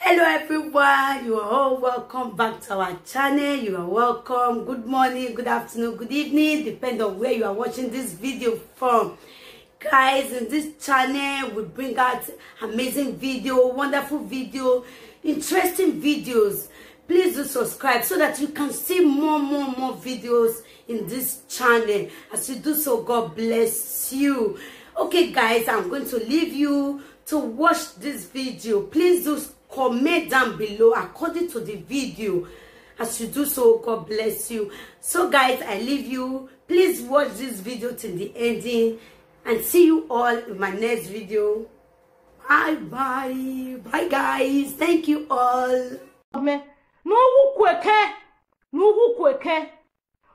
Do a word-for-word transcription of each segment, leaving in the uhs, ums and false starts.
Hello everyone, you are all welcome back to our channel. You are welcome. Good morning, good afternoon, good evening, depend on where you are watching this video from. Guys, in this channel, we bring out amazing video, wonderful video, interesting videos. Please do subscribe so that you can see more, more, more videos in this channel. As you do so, God bless you. Okay, guys, I'm going to leave you to watch this video. Please do comment down below according to the video. As you do so, God bless you. So, guys, I leave you. Please watch this video till the ending, and see you all in my next video. Bye bye. Bye, guys. Thank you all. Mẹ, ne u wu kuẹkẹn, ne u wu kuẹkẹn.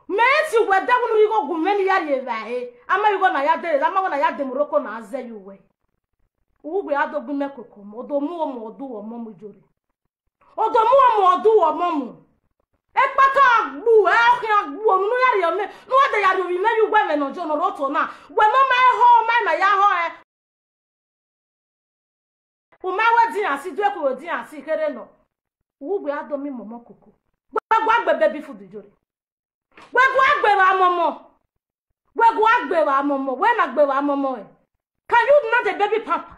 Mẹ si wẹ dẹghe unu igho gu mwẹ ne I ya rhie evbare, a ma igho na ya dee, a ma igho na ya dee Morocco na zẹ ye uwẹ. U wẹ a do gbe imẹ koko mọ, odo mu ọmọ, odu ọmọ mu ijorre. Odo mu ọmọ, odu ọmọ mu. Ekpaka gbu, ẹ khian gbu, onu ne u ya rhie mẹ, ne u ya de ya rhie ovbi mwẹ ye uwẹ, ẹmwẹ ne ọ jọ ne ọ rre otọ na. Wẹ ne ọ ma ho, ọ ma na ya ho ẹ. U ma wẹ dian si, du ẹko wẹ dian si kherhe nọ. U wẹ a do miẹn ọmọ koko. Wẹ gua gbe baby food ijorre. Wẹ gua gbe vbe amọmọ. Wẹ gua gbe vbe amọmọ. Wẹ na gbe vbe amọmọ ẹ. Can you not a baby pamper?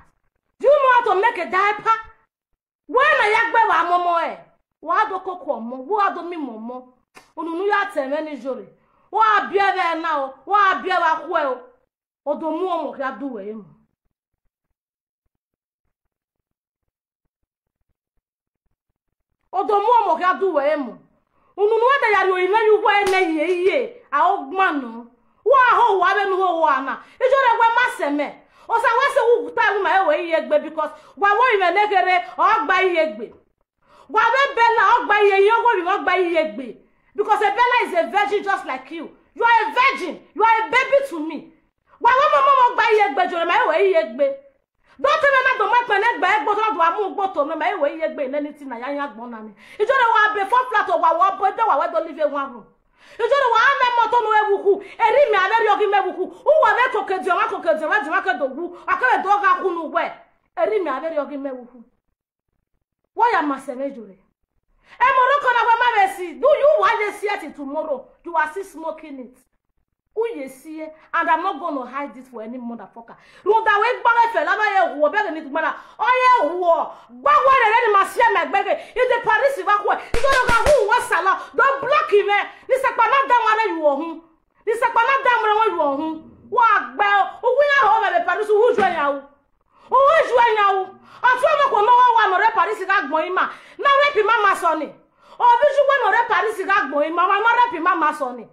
Do you know how to make a diaper? Wẹ na ya gbe vbe amọmọ ẹ. Wa do koko ọmọ, wa do miẹn ọmọ. Unu ne u ya tẹ mwẹ ne ijorre. Wa biẹ vbe ẹna o, wa biẹ vbe akhuẹ o. Odo mu ọmọ khia du wẹ emu. Odo mu ọmọ khia du wẹ emu. Unu ne u wa da ya rhie orinmwẹ ye uwẹ nẹ iye iye, a o gban nọ. Wa ho owa vbene u ho owa na. Ijorre wẹ ma sẹ mẹ. Osa wẹ sẹ u ta ẹwu ma ẹre wẹ iye egbe, because wa wẹ orinmwẹ ne kherhe, ọ gba iye egbe. Wa vbe Bella, ọ gba iye, iye owa orinmwẹ ọ gba iye egbe. Because a Bella is a virgin just like you. You are a virgin. You are a baby to me. Wa wẹ ọmọ ọmọ gba iye egbe, Ijorre ma ẹre wẹ iye egbe. Do te mwẹ na do ma ẹkpẹn ne gbe egbe otọ na do wa mu ugbo to mwẹ, ma ẹre wẹ iye egbe ne anything na ya yan agbọn na ni. Ijorre wa be four flat, wa wẹ ọbọ ẹdẹ, wa wẹ do live one room. Ijorre wa mẹ mọto ne u vbe wu khu, erha imẹ a vbe rriọ ghi mẹ wu khu. U wa vbe koko ediọn mwa, koko ediọn mwa, ediọn mwa ke do wu, a kevbe do gha khu ne uwẹ. Erha imẹ a vbe rriọ ghi mẹ wu khu. Wa ya ma sẹ mwẹ Ijorre. Ẹ Morocco na wẹ ma vbe si, do you wa ye si ẹ till tomorrow? You are still smoking it. U ye si ẹ, and I'm not gonna hide it for any motherfucker. Rhunmwuda wẹ gba mwẹ fẹ la na ye huọ, bẹghe ne I gba na, ọ ye huọ. Gba wẹ rere ne ima si ẹmwẹ ẹgbẹghe, in the Paris wa khuẹ, I do gha hu wẹ salọ, do block mwẹ. Ne I sakpa na da mwẹ rẹ yu ọhun. Ne I sakpa na da mwẹ rẹ yu ọhun. Wa gbe o, uwu iran rhọ mwẹ vbe Paris, uwu ju ẹyan ru. Uwu ju ẹyan ru. Ọtẹn ọmọ khuo ne ọ wa wa ne ọ rre Paris gha gbọn ima, ne ọ rape ima ma sọ ni. Ovbi ju wẹ ne ọ rre Paris gha gbọn ima, wa ne ọ rape ima ma sọ ni.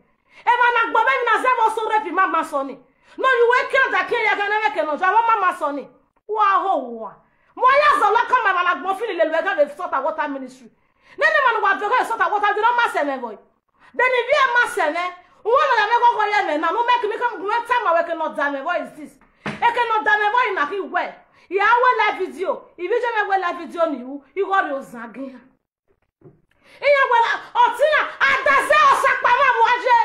Emwa ne agbọn mwẹ emwi na zẹ vbe ọsẹ rape ima ma sọ ni. Ne ọ ye uwẹ kian da kian ya khian ne ẹmwẹ ke ne ọ jọ, avbe ọ ma ma sọ ni. Wa ho owa. Mu a ya zọlọ ka ma emwa ne agbọn fili lele uwẹ gha vbe sort water ministry. Nene emwa ne uwa viọ gha vbe sort water, de ne ọ ma sẹ mwẹ vbọ? De ne ivbi ẹ ma sẹ mwẹ? Uwẹ ne ọ ya mwẹ ghọghọ ye ẹmwẹ na, ne u mẹ ke mi ka mu gu mwẹ tama wẹ eke ne ọ da mwẹ vbọ is this. Eke ne ọ da mwẹ vbọ na khin wẹ, I a wẹ live video, ivbi iye mwẹ wẹ live video ni ru, igho rrie ozan gian. Iran wẹ la, ọtẹn iran, adazẹ Osa kpa mwẹ, wa je,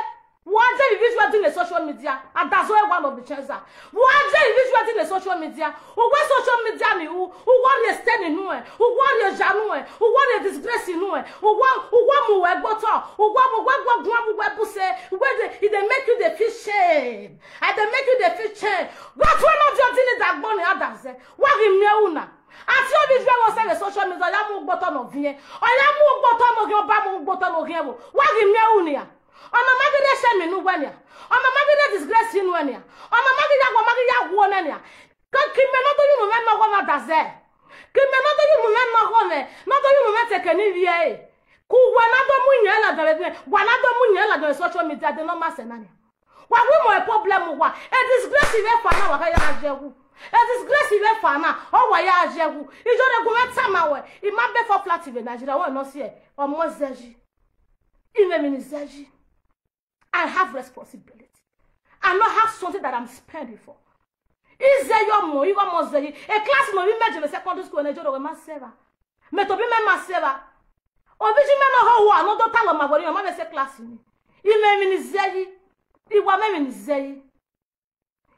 wa je ivbi iye di ne social media, adazẹ ọre wa nọ Vicenza. Wa je ivbi iye di ne social media, uwẹ social media ni ru, uwẹ rhie stain nuẹn, uwẹ rhie oya nuẹn, uwẹ rhie disgrace nuẹn, uwẹ, uwẹ mu uwẹ gbe otọ, uwẹ mu uwẹ gbe oguan, mu uwẹ buse, uwẹ dey, e dey make you dey feel shame. E dey make you dey feel shame. Gha tuẹ ne ọ viọ di ne I da agbọn ni adazẹ. Wa ghi miẹn ru na. A tie ovbi iye vbe ọsẹ vbe social media, ọ ya mu ugbo otọ ne ọ viẹn. Ọ ya mu ugbo otọ ne ọ ghiẹn, ọ ba mu ugbo otọ ne ọ ghiẹn vbo. Wa ghi miẹn ru nian. Ọna ma ghi rre shame ne uwẹ nian. Ọna ma ghi rre disgrace nuẹn nian. Ọna ma ghi ya, wa ma ghi ya wu nẹ nian. Ke, ke imẹ ne ọ do ye unu mwẹ ne ọghọ mwẹ adazẹ. Ke imẹ ne ọ do ye unu mwẹ ne ọghọ mwẹ, ne ọ do ye unu mwẹ te eke ne I vbiẹ ẹre. Ke uwẹ na do mu iyẹn ladian vbe, wa na do mu iyẹn ladian vbe social media, de ne ọ ma sẹ na nian. Wa wi mọ problem wa. E disgrace vbe fa na, wa ya je wu. E disgrace vbe fa na, ọ wa ya je wu. Ijorre gu mwẹ tama wẹ, I ma be four flat vbe Nigeria, wẹ nọ si ẹ, ọmọ zẹ yi. I mwẹ emwi ne I zẹ yi. I have responsibility. I no have something that I'm spending for. I zẹ yi ọmọ, I ghe ọmọ zẹ yi. E class ne ovbi mẹ je vbe secondary school ne Ijorre wẹ ma sẹ evba. Mẹ tobọ imẹ ma sẹ evba. Ovbi iye mwẹ ne ọ ho owa ne ọ do talọ ma wẹ ne ọ ma vbe sẹ class ni. I mwẹ emwi ne I zẹ yi. I wa mwẹ emwi ne I zẹ yi.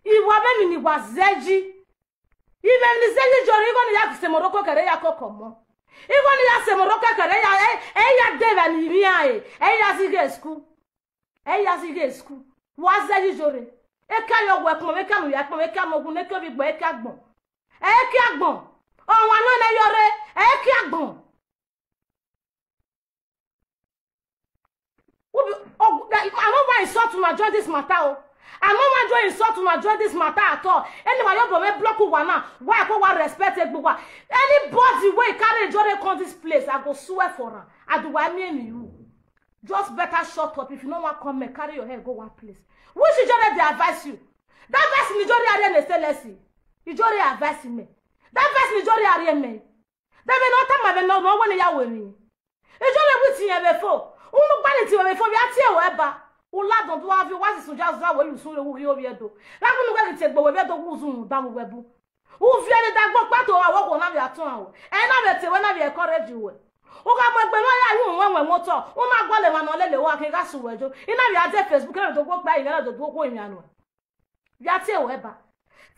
I wa mwẹ emwi ne I wa zẹ yi. I mwẹ emwi ne I zẹ yi, Ijorre, igho ne I ya sẹ Morocco kẹre ya koko ọmọ. Igho ne I ya sẹ Morocco kẹrẹ, ẹ ya, ẹ, ẹ ya de vbe ne I rhian ẹre, ẹ ya zẹ ighe school. Ẹ ya zẹ ighe school. Wa zẹ yi Ijore. Eke a yọ wẹ kpọnmwẹ, eke a nu ya kpọnmwẹ, eke a nu wu, eke ovbi gbọn, eke agbọn. Eke agbọn. Ọmwa nọ nẹ yọ rre, eke agbọn. Ubi-, oh, I no wan insult una join this matter o. I no wan join insult una join this matter at all. Anyway, your boy block uwa na. Why I go wa respect egbe uwa? Anybody wey carry Ijore come this place, I go swear for am. I do wa me and you. Just better shut up. If you no wan come, carry your head go one place. Which Ijore dey advise you? That person Ijore are ne stelesi. Ijore advise me. That person Ijore are me. That be no time me no no when ya we me. Ijore wi ti yẹn vbe fo. Unu gba ni ti vbe fo, vbe a tie wẹ ba. U la dọn do avie, wa si sun ja zua wẹ, yu sun re wu ghi ovbi Ẹdo. Gha gu nu wẹ ghi tie egbe wẹ vbe Ẹdo wu zun da mu wẹ bu. U viẹ ne dagbo kpa to, a wẹ okhuo na vbe a tuan o. Ẹ na vbe te wẹ na vbe encourage wẹ. U gha mu egbe ne ọ ya yu wẹn wẹn wẹn otọ, u na gualọ emwa ne ọ lele uwa khin gha su wẹ jo. I na vbe a de Facebook, ẹ vbe do gbo kpa, I ghẹ na do do okhuo imian nuẹn. Vbe a tie wẹ ba.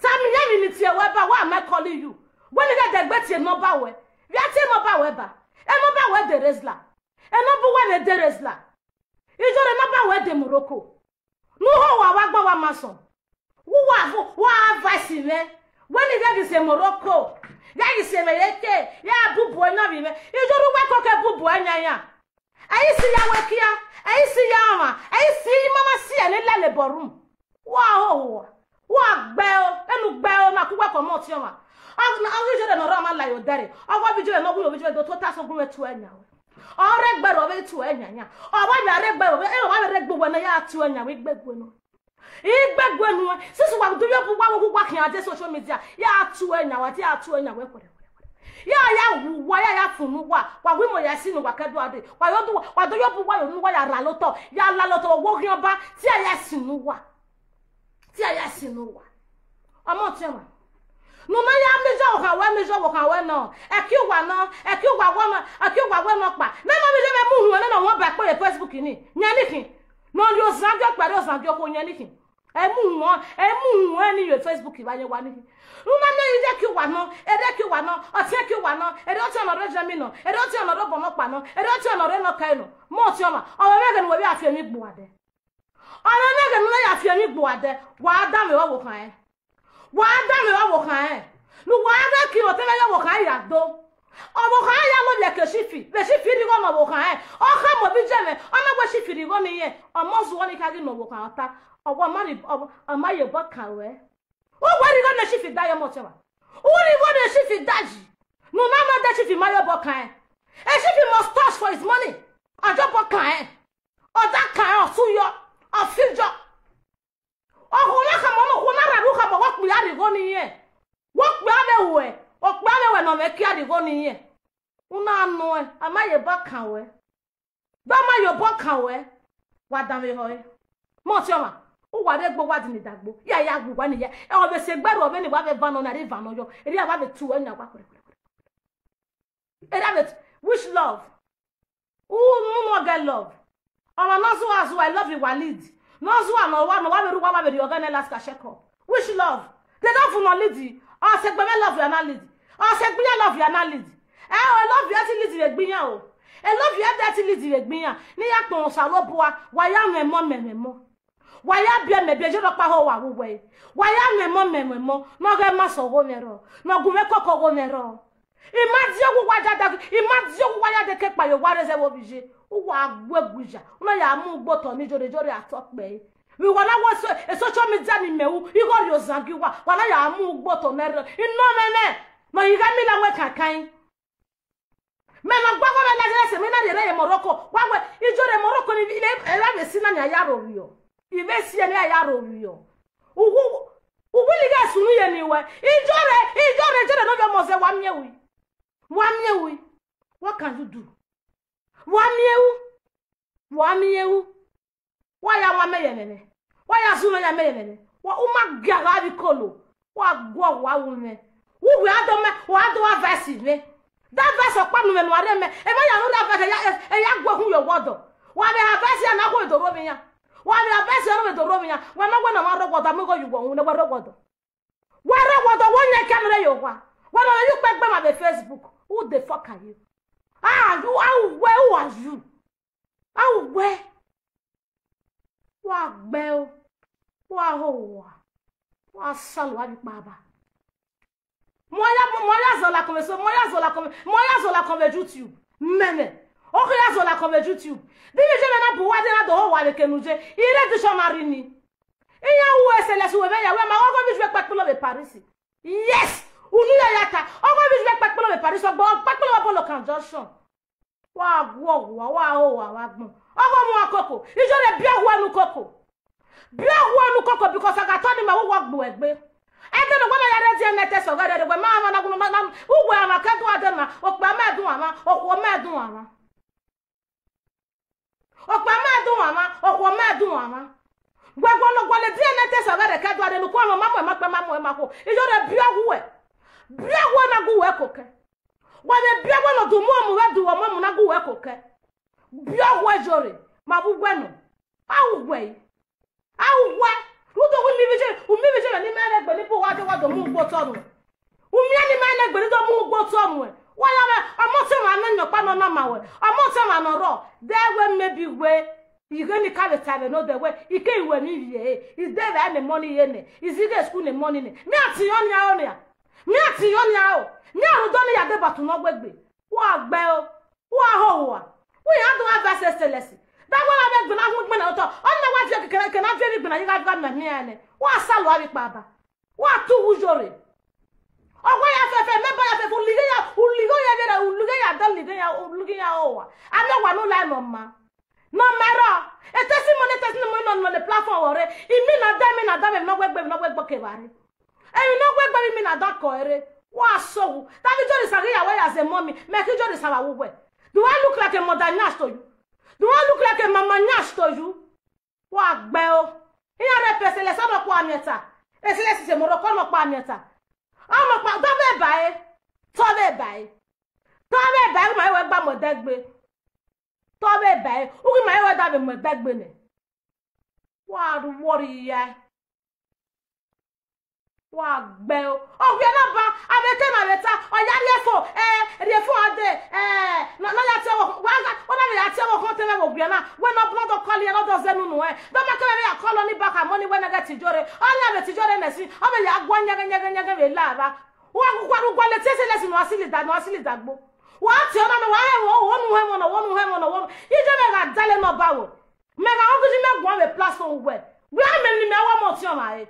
Tell me, yẹn vbe ne I tie wẹ ba, why am I calling you? Wẹ ne I ghẹ dẹgbe tie number wẹ. Vbe a tie number wẹ ba. E number wẹ de Rezla. E number wẹ vbe de Rezla. Ijore number wẹ de Morocco. Ne u ho wa, wa gba wa ma sọn. Wu wa vo, wa advice mwẹ. Wẹ ne I ghẹ ghi sẹ Morocco. Ghẹ ghi sẹ mwẹ ye ke, ya bubu ẹyan vbe mwẹ. Ijore uwa koko bubu ẹyan ya. Ẹ i si ya wẹ kia, ẹ i si ya ọmwa, ẹ i si i ma ma si ẹre ne lele ballroom. Wa hoho, wa gbe o, enu gbe o, na ku wẹ kọ ọmọ ọtiọnmwa. Ọ, ọ ghi Ijore ne ọ rre ọmwa la ye odẹ rre, ọ wa vbe Ijore ne ọ wu ye ovbi Ijore do tota sẹ ogun vbe tu ẹyan wẹ. Ọ rre gbe rre ọ vbe tu ẹyan yan. Ọ wa vbe rre gbe rre ọ vbe, ọ wa vbe rre gbe uwẹ ne ya tu ẹyan wẹ igbegue nọ. Igbegue nuẹn, since wa do yọ bu wa wo wa khian de social media, ya tu ẹyan wa, ya tu ẹyan wẹ kwẹrẹ. Ya ya wu wa, ya ya funu wa, wa wi mo ya sinu wa kẹ do ade. Wa yo do, wa do yo bu wa yo nu wa ya ra lotọ, ya la lotọ wo ghian ba, ti a ya sinu wa. Ti a ya sinu wa. Ọmọ ọtiọnmwa. Nu na ya measure okhan wẹ, measure okhan wẹ nọ. Ẹ ki uwa nọ, ẹ ki uwa wẹ nọ, ẹ ki uwa wẹ nọ kpa. Nẹ ma vbe ye mwẹ mu uhunmwu nẹ nọ wọn ba ẹkpo ye Facebook ni. Yẹn ni khin. Ne ọ rhie ozan gie ọkpa, rhie ozan gie okhuo, yẹn ni khin. Ẹ mu uhunmwu, ẹ mu uhunmwu ni ye Facebook vbe a yẹn wa ni khin. U na miẹn ẹre ki uwa nọ, ẹre ki uwa nọ, ọtiẹn ki uwa nọ, ẹre ọtiẹn nọ rre Germany nọ, ẹre ọtiẹn nọ rre obọ nọ kpa nọ, ẹre ọtiẹn nọ rre nọ kẹe nọ. Mẹ ọtiọnmwa, ọ mwẹ ẹghẹ ne uwẹ vbe a fi emwi gbe uwa dẹ. Ọ mwẹ ẹghẹ ne uwẹ ya fi emwi gbe uwa dẹ, wa danmwehọ ọvbokhan ẹre. Wa danmwehọ ọvbokhan ẹre. Ne uwa rre ki otọ mwẹ ye ọvbokhan ẹre ya do. Ọvbokhan ẹre ya lovbiẹ ke Shifi, vbe Shifi rhie igho ne ọvbokhan ẹre. Ọ khama ovbi iye mwẹ, ọ na wẹ Shifi rhie igho ne irẹn, ọ ma zuọ ni kha ghi ne ọvbokhan ọta. Ọ wa ma rhie, ọ, ọ ma ye obọ kan ruẹ. U wẹ rhie igho ne Shifi da ye ọmọ ọtiọnmwa. U rhie igho ne Shifi da yi. Ne u na ma da Shifi ma ye obọ kan ẹre. E Shifi must touch for his money. Ọ ye obọ kan ẹre. Ọ da kan ẹre, ọ su yọ, ọ fi yọ. Okhuo na khama, okhuo na rhie ru khama, wẹ okpia rhie igho ne irẹn. Wẹ okpia vbe ruẹ, okpia vbe ruẹ ne ọ mwẹ kia rhie igho ne irẹn. U na nọ ẹn, a ma ye obọ kan ruẹ. Gbe a ma ye obọ kan ruẹ, wa danmwehọ ẹre. Mẹ ọtiọnmwa, uwa rre gbe uwa di ne dagbo. Ya ya wu uwa ni ya. Ẹ, ọ vbe sẹ egbe rre ọ vbe ne wa vbe va nọ na, rre va nọ yọ. Erriọ a wa vbe tu ẹre yan wa kwẹrẹkwẹrẹ. Erriọ a vbe t-, which love? U, u no get love. Ọmwa ne ọ zua zua, I love you, Walid. Ne ọ zua ne ọ wa, ne ọ wa vbe rre uwa, wa vbe rhie ọghẹe ne Alaska check up. Which love? De love nọ lead? Ọ sẹ egbe mwẹ love ya na lead. Ọ sẹ egbe iran love ya na lead. Ẹ o, e love ya ti lead vbe egbe iran o. E love ya de ti lead vbe egbe iran. Ne iran kpọnmwẹ Osanobua, wa ya mwẹ emọ, mẹ mwẹ emọ. Wa ya biẹ mẹ biẹ, je rhọkpa ho wa vbe uwẹ. Wa ya mwẹ emọ, mẹ mwẹ emọ. Ne ọ ghẹ ma sẹ ọghe mwẹ rrọọ. Ne ọ gu mwẹ koko ọghe mwẹ rrọọ. I ma die owa uwa ya da, I ma die owa uwa ya da ke kpa ye owa rre zẹ vbe ovbi iye. Uwa gu egu ya, u na ya mu ugbo otọ ne Ijore, Ijore a tọ kpẹre. Vbe uwa na wẹ so-, e social media ni mẹ ru, igho rhie ozan gie uwa, wa na ya mu ugbo otọ nẹ rre. I nọ mwẹ nẹ, ne ọ ghi gha mi la wẹ kankan. Mẹ ne ọ gua wẹ vbe Lazarus, mẹ na rhie rre ye Morocco, wa wẹ, Ijore Morocco ni, ivbi, evba vbe si na ni a ya ro vbiọ. Ivbi si ni a ya ro vbiọ. Uwu, uwu ni ghẹ sunu ye ni wẹ. Ijore, Ijore, Ijore ne ovbi ọmọ zẹ, wa miẹn ru. Wa miẹn ru. What can you do? Wa miẹn ru. Wa miẹn ru. Wa ya wan mẹ ye ẹmwẹ mwẹ. Wa ya zẹ umẹ ya mẹ ye ẹmwẹ mwẹ. Wa, u ma gie gha vbe ikolo. Wa guọ, wa wu mwẹ. Uwẹ a do mẹ, wa do advice mwẹ. Da advice ọkpa ne u mwẹ ne uwa rre mẹ. Emwa ya ne u rre advice, eya, eya gu ehun ye owa ọdọ. Wa vbe advice ya na, okhue do rre ovbi iran. Wa vbe advice ya ne ovbi do rre ovbi iran. Wa na wẹ ne ọmwa rre owa ọdọ, a mu igho ye uwẹ, ọ wu ne wẹ rre owa ọdọ. Wa rre owa ọdọ, wẹ ọyan kia ne ọ rre ye owa. Wẹ ne ọ ye ukpẹ gbe ma vbe Facebook. Who the fuck are you? Ah, you are where? Who are you? Awẹ, wa gbe o, wa ho owa, wa salu avbe ikpaba. Mọ ya, mọ ya zọla kọnvbe so, mọ ya zọla kọnvbe, mọ ya zọla kọnvbe YouTube. Mẹmẹ, ọ khe ya zọla kọnvbe YouTube. Divbi je mẹ na bu uwa de na do ho owa vbe kenu je, ire dictionary ni. Iran ru ẹse lẹsẹ uwẹ vbe ya, wẹ ma ọghe ovbi Ijuẹ kpẹkpẹlọ vbe Paris. Yes, unu ya ya ta, ọghe ovbi Ijuẹ kpẹkpẹlọ vbe Paris, ọgbọ kpẹkpẹlọ vbe Bolo Conjunction. Wa guọ owa, wa ho owa vbe agbọn. Ọghe ọmwa koko, Iyore biẹ ohuẹ ne u koko. Biẹ ohuẹ ne u koko, because a gha tọ ne ima vbe uwu gbe uwẹ gbe. Ẹdẹ ne uwẹ na ya rre ediẹn nẹ test ọghẹe rre, wẹ ma mwa na wu na, uwẹ a mwa ke dua de na, okpia mẹ dua mwa, okhuo mẹ dua mwa. Okpia mẹ dua mwa, okhuo mẹ dua mwa. Wẹ guọlọ guọlọ ediẹn nẹ test ọghẹe rre ke dua de ne ukhuo ma mu ẹma kpẹ ma mu ẹma khuo. Iyore biẹ ohuẹ. Biẹ ohuẹ na gu uwẹ kokẹ. Wa vbe biẹ ohuẹ ne ọ du mu ọmọ vbe du ọmọ mu na gu uwẹ kokẹ. Biẹ ohuẹ Iyore, ma vbe uwẹ nọ. A ru uwẹ i. A ru uwẹ. Rhunmwuda umiẹn vbe Iyore, umiẹn vbe Iyore ne ima rre egbe ni bu uwa de wa do mu ugbo otọ nuẹn. Umiẹn ne ima rre egbe ni do mu ugbo otọ nuẹn. Wa ya mwẹ, ọmọ ọtẹn mwa ne ọkpa nọ na ma wẹ. Ọmọ ọtẹn mwa nọ rrọọ, de wẹ maybe wẹ, ighe ne I ka vbe ta ẹmwẹ nodẹ wẹ, I ke ru ẹmwẹ ivie ẹre, I de vbe ne money ye nẹ, I zẹ ighe school ne money nẹ. Mẹ a tiọn nia ro nia. Mẹ a tiọn nia ro. Mẹ a rhunmwuda ọnii ya deba ọtẹn ne ọ wegbe. Wa gbe o. Wa ho owa. Wẹ iran do gha va ẹse lẹsẹ. Da wẹ gha vbe gbinna gun igbinna otọ. Ọnii na wa viọ kẹkẹ ne a viọ vbe igbinna yi gha, gha miẹn miẹn nẹ. Wa salu avbe ikpaba. Wa tu uwu Iyore. Ọ wa ya fẹfẹ, mẹ ba ya fẹfẹ, u lighi ya, u lighi ya vberra, u lighi ya da, u lighi ya, u lighi ya ho owa. A miẹn owa ne u la nọ ma. Ne ọ ma rrọọ, e testimony, testimony nọ nọ ne platform ọre. I mina da, I mina da, emwi ne ọ wegbe, emwi ne ọ wegbe kevbe a rre. Emwi ne ọ wegbe, I mina da kọ ẹre. Wa so wu. Davbe Iyore sa ghi ya wẹ ya zẹ mummy, mẹ ke Iyore sa vbe uwẹ. Do I look like a mother nyash to you? Do I look like a mama nyash to you? Wa gbe o. Iran rre pe ẹse lẹsẹ ọnọkpa miẹn ta. Ẹse lẹsẹ Morocco ọnọkpa miẹn ta. Ọnọkpa, tọ vbe ba ẹre. Tọ vbe ba ẹre. Tọ vbe ba ẹre, ma wẹ gba mu ẹdẹ gbe. Tọ vbe ba ẹre, u ghi ma rẹn wẹ da vbe mu ẹdẹ gbe nẹ. Wa ru uwọ rhie ya. Wa gbe o. Okpia na ba, a vbe te na vbe ta, ọ ya rhie fo, eh, rhie fo a dee, eh, na, na ya tie ọvbokhan, wa gha, ọ na vbe ya tie ọvbokhan te mwẹ vbe okpia na, wẹ ne ọ bun ọdọ call iran, ne ọ dọ zẹ unu nuẹn. Dọmọ kẹmwẹ vbe ya call ọnii back, a mọ ọnii wẹ ne a ghẹ te Iyore, ọnii a vbe te Iyore nẹ sin, ọ vbe ya guan yẹghẹ, yẹghẹ, yẹghẹ vbe la eva. Wa, wa ru gualọ tie ẹse lẹsẹ ne uwa sili da, ne uwa sili da gbo. Wa tie ọna nọ, wa hẹ vbe, ọ wọ nu hẹ mọ nọ, wọ nu hẹ mọ nọ, wọ nu. Iye mẹ gha dale nọ ba wẹ. Mẹ gha họn ghi mẹ guan vbe platform wẹ. Wẹ a mẹ ni mẹ wa mọ ọtiọnmwa re.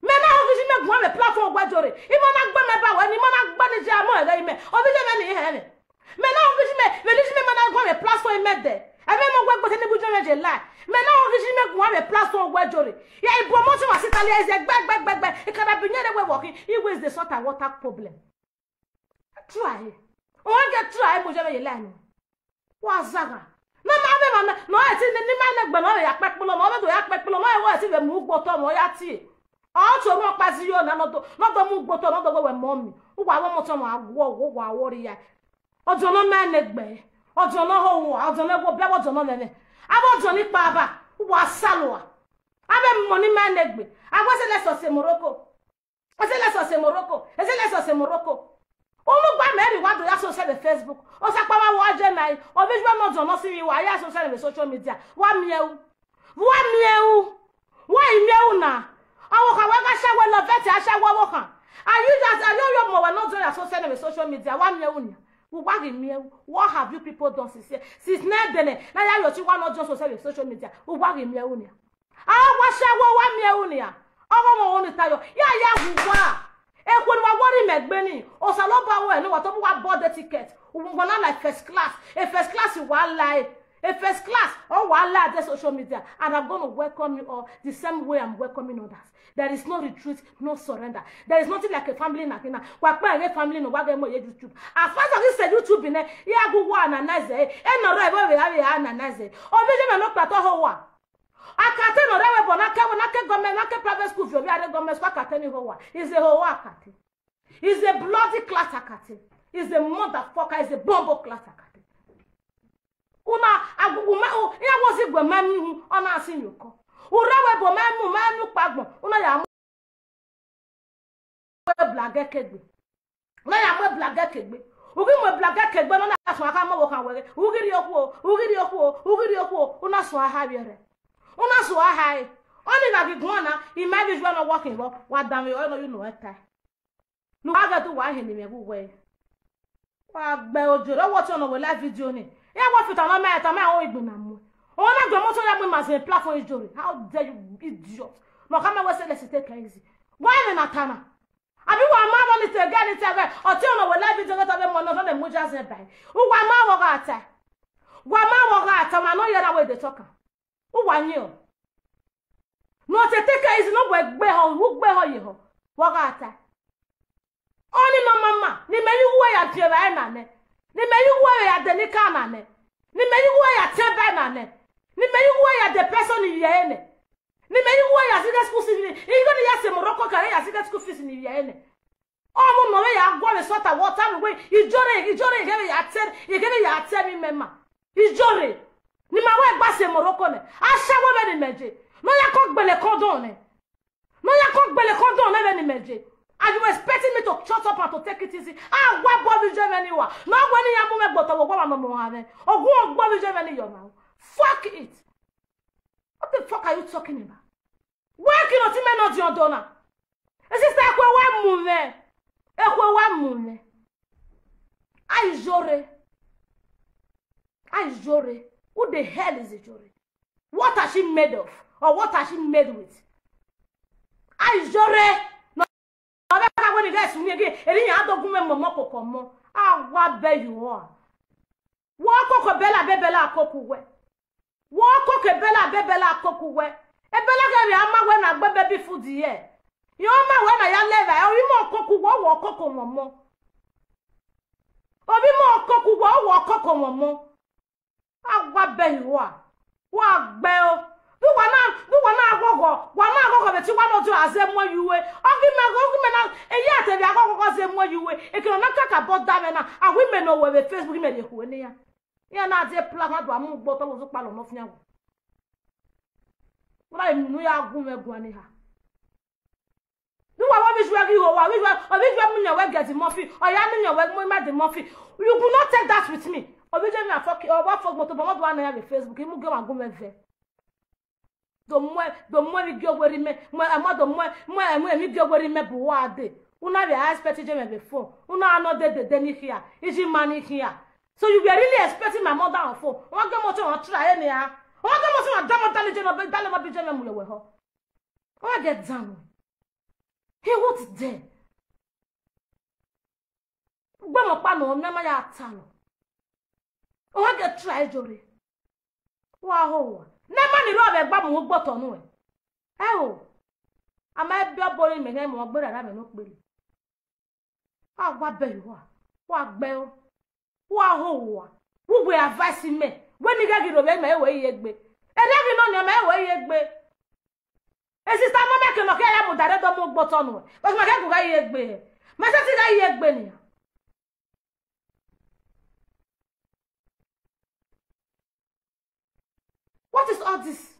Mẹ na họn ghi mẹ guan vbe platform wẹ Iyore. Imẹ na gbe mẹ ba wẹ, ne imẹ na gbe ni je amọ ẹghẹ imẹ. Ovbi iye mẹ ni hẹ mwẹ. Mẹ na họn ghi mẹ, vbe ni mẹ ma na guan vbe platform imẹ dẹ. Ẹmwẹ mọ wẹ gbe te ni bu iye mẹ je la. Mẹ na họn ghi mẹ guan vbe platform wẹ Iyore. Ya ibu ọmọ ọtiọnmwa sita li ẹzẹ gbẹ, gbẹ, gbẹ, gbẹ. Ikada bi nyẹn rre wẹ wọ khin. He was the salt and water problem. Try. Ọ gha try mu iye mẹ ye la ni. Wa zagha. Ne ọ ma vbe emwa na, ne ọ rẹn ẹtin ni, ni ma nẹ egbe ne ọ vbe ya kpẹkpolo, ne ọ vbe do ya kpẹkpolo, ne ọ rẹn wẹ ẹtin vbe mu ugbo otọ mwẹ, ọ ya tie. Ọ tie orhiọn ọkpa zẹ iyo na, ne ọ do, ne ọ do mu ugbo otọ, ne ọ do wẹ wẹ mummy. Uwa vbe ọmọ ọtiọnmwa guọ, uwa, uwa wọ rria. Ọdiọn ne ọ ma nẹ egbe, ọdiọn ne ọ ho uwa, ọdiọn ne ọ wo biẹ, ọdiọn ne ọ mwẹ mwẹ. Avbe ọdiọn ni kpa ba, uwa salu a. Avbe emọ ni ma nẹ egbe, a wẹ ẹse lẹsẹ ọse Morocco. Ẹse lẹsẹ ọse Morocco, ẹse lẹsẹ ọse Morocco. Unu gba mẹ rhie uwa do ya sosẹ vbe Facebook. Osa kpa mwa vbe ọ je na, ovbi Iyore ne ọdiọn ne ọ sivbi uwa, ya sosẹ vbe social media. Wa miẹn ru. Wa miẹn ru. Wa i miẹn ru na. Ọvbokhan wẹ gha sha wẹ love vẹtẹ a sha wẹ ọvbokhan. Are you just, are you your mọ wẹ ne ọdiọn ya sosẹ vbe social media? Wa miẹn ru nia. Uwa ghi miẹn ru. What have you people done since here? Since ne ẹdẹ nẹ, na ya rhie ọtẹn uwa ne ọdiọn sosẹ vbe social media. Uwa ghi miẹn ru nia. A wa sha wẹ wa miẹn ru nia. Ọghe ọmọ ọmọ ni tayo. Ya ya hu wa. Ekhue ne uwa wọrọ imẹ gbe ni, Osanobua ruẹ ne uwa tobọ uwa bought the ticket. Uwa na like first class. A first class uwa like. A first class, ọ wa like the social media. And I'm gonna welcome you all the same way I'm welcoming others. There is no retreat, no surrender. There is nothing like a family na kina. Wa kpa ghe family no, wa ghe mo ye YouTube. As far as I say YouTube nẹ, ya gu wa na nice, eh. E no re we we have ya na nice. Ovbi iye mẹ ne ọ kpa otọ ho uwa. Akate ne ọ rre ẹvbo ne a ke ẹvbo, ne a ke government, ne a ke private school viọ vbe a rre government school, akate ni ho uwa. Is a ho akate. Is a bloody class akate. Is a motherfucker, is a bombo class akate. Una, agugu ma, u, iran wo si gue ma mu, ọ na si yoko. U rre ẹvbo ma mu, ma mu kpa agbọn, una ya mu. Wẹ black girl kegbe. Ne a ya mu eblagẹ ke egbe. U ghi mu eblagẹ ke egbe ne ọ na suẹn akha mu ọvbokhan wẹ ghe, u ghi rhie okhuo, u ghi rhie okhuo, u ghi rhie okhuo, u na suẹn aha vbiẹ rẹ. U na suẹn aha ẹre. Ọnii gha ghi guan na, ima vbe iyuẹ ne ọ wa khin vbọ, wa danmwehọ, ọre ne ọ ye unu ẹn tae. Ne uwa ghẹ te uwa hin ne imẹ vbe uwẹ. Wa gbe ojoro, wẹ ọtiọnrẹn ne ọ wẹ live video ni. Iran wa fi tama ma, tama o igbe na mu. Ọ na gbẹn motor ya mu ima zẹ platform ijore. How dare you, idiot? Ne ọ khama wẹ sẹ let's take it easy. Wa ẹmwẹ na ta na. Abi wa ma vbọ ni te gẹ ni te gẹ, ọtiọnrẹn ne ọ wẹ live video ghẹ ta vbe mu nọ, nọ ne mu ja zẹ ba. Uwa ma vbọ gha ta. Wa ma vbọ gha ta, ma nọ yẹrẹ wẹ de tọkan. Uwa yin o. Ne ọ te take it easy, ne ọ wẹ gbe họ, u gbe họ ye họ. Vbọ gha ta. Ọnii ne ọ ma ma, ne imẹ ye uwu ya fian evbare na nẹ, ne imẹ ye uwu ya de nika na nẹ, ne imẹ ye uwu ya tian ba na nẹ, ne imẹ ye uwu ya de peso ni vbiẹ ẹre nẹ, ne imẹ ye uwu ya zighe school fees ni, igho ne I ya sẹ Morocco kare ya zighe school fees ni vbiẹ ẹre nẹ. Ọmọ ne ọ vbe ya guọmwẹ sọta, wẹ ọta vbe wẹ, ijore, ijore, I ghẹ vbe ya te, I ghẹ vbe ya te emwi mẹ ma. Ijore, ne ima wẹ gba sẹ Morocco nẹ, asawo vbene imẹ ye, ne ọ ya kọ gbele condom nẹ. Ne ọ ya kọ gbele condom nẹ vbene imẹ ye. Are you expecting me to shut up and to take it easy? A wa bọ vbe iye mwẹ ni wa. Ne ọ wẹ ne iran mu mwẹ gbe otọ vbe owa ma mọ mwẹ mwẹ. Ogun ọgbọ vbe iye mwẹ ni yọ na. Fuck it. What the fuck are you talking about? Wẹ khin ne ọtẹn mwẹ ne ọ diọn do na. E sister, ekhue wa mu mwẹ. Ekhue wa mu mwẹ. A Ijore. A Ijore. Who the hell is Ijore? What are she made of? Or what are she made with? A Ijore. Ne ọ vbe ka wẹ ne I ghẹ sunu ẹre, erriọ iran do gu mwẹ mọmọ koko ọmọ. A wa bẹ you all. Wẹ ọkoko bẹla bẹbẹla koko uwẹ. Wẹ ọkoko bẹla bẹbẹla koko uwẹ. Ebẹla ghẹ vbe a ma wẹ na gbe baby food yẹ. Iran ma wẹ na ya lẹ evbare, ovbi mẹ ọkoko uwẹ, wẹ ọkoko mọmọ. Ovbi mẹ ọkoko uwẹ, wẹ ọkoko mọmọ. A wa bẹ you all. Wa gbe o. Vbe uwa na, vbe uwa na ghọghọ, wa na ghọghọ vbe te uwa ne ọ do a zẹ muẹn ye uwẹ. Ọ ghi mẹ, ọ ghi mẹ na, eya te vbe a ghọghọ zẹ muẹn ye uwẹ. Ekene ọ na kakabọ da mwẹ na, a wẹ imẹ ne ọ wẹ vbe Facebook, imẹ rhie ekhue ne iran. Iran na die plan, a do a mu gbe otọ vbe ozu kpalọ ne ọ fian wu. Wẹ na emu ne u ya gu mwẹ guan eha. Ne uwa wẹ ovbi iyuẹ ghi ho uwa, ovbi iyuẹ, ovbi iyuẹ mu yan wẹ get Murphy, ọ ya mu yan wẹ mu ma de Murphy. You will not take that with me. Ovbi iyuẹ na fuck, ọ wa fuck moto, but ọ do a na ya vbe Facebook, I mu gie wa gu mwẹ vẹ. Do muẹ, do muẹ emwi gie owerri mẹ, muẹ, ẹmọ do muẹ, muẹ, ẹmọ emwi gie owerri mẹ bu uwa dee. Una vbe a expect iye mwẹ vbe phone. Una nọ dee dede ni khia, iye ima ni khia. So you were really expecting my mother on phone? Ọ wa gie moto, ọ try eni a. Ọ wa gie moto, ọ da mọ, da ne iye nọ, da ne ma bi iye mwẹ mu ye wẹ họ. Ọ wa get down. He won't there. Ugbẹmwẹ ọkpa nọ, mẹ ma ya ta nọ. Ọ wa get try Ijore. Wa ho uwa. Ne ma ni rrọọ vbe ẹgba mu ugbotọ nuẹn. Ẹo, a ma biẹ ọbo ne imẹ ghẹ mu ọgberra ra mwẹ ne okpele. A wa bẹ ye uwa, wa gbe o. Wa ho uwa. Vbe uwẹ advice mẹ, wẹ ne I ghẹ ghi rhovbiẹ, mẹ i wẹ i ye egbe. Erriọ ghi nọ nian, mẹ i wẹ i ye egbe. E sister mẹ, mẹ ke nọ khian ya mudia rre do mu ugbotọ nuẹn, but ma ghẹ gu ghẹ i ye egbe. Ma sẹtin ghẹ i ye egbe nian. What is all this?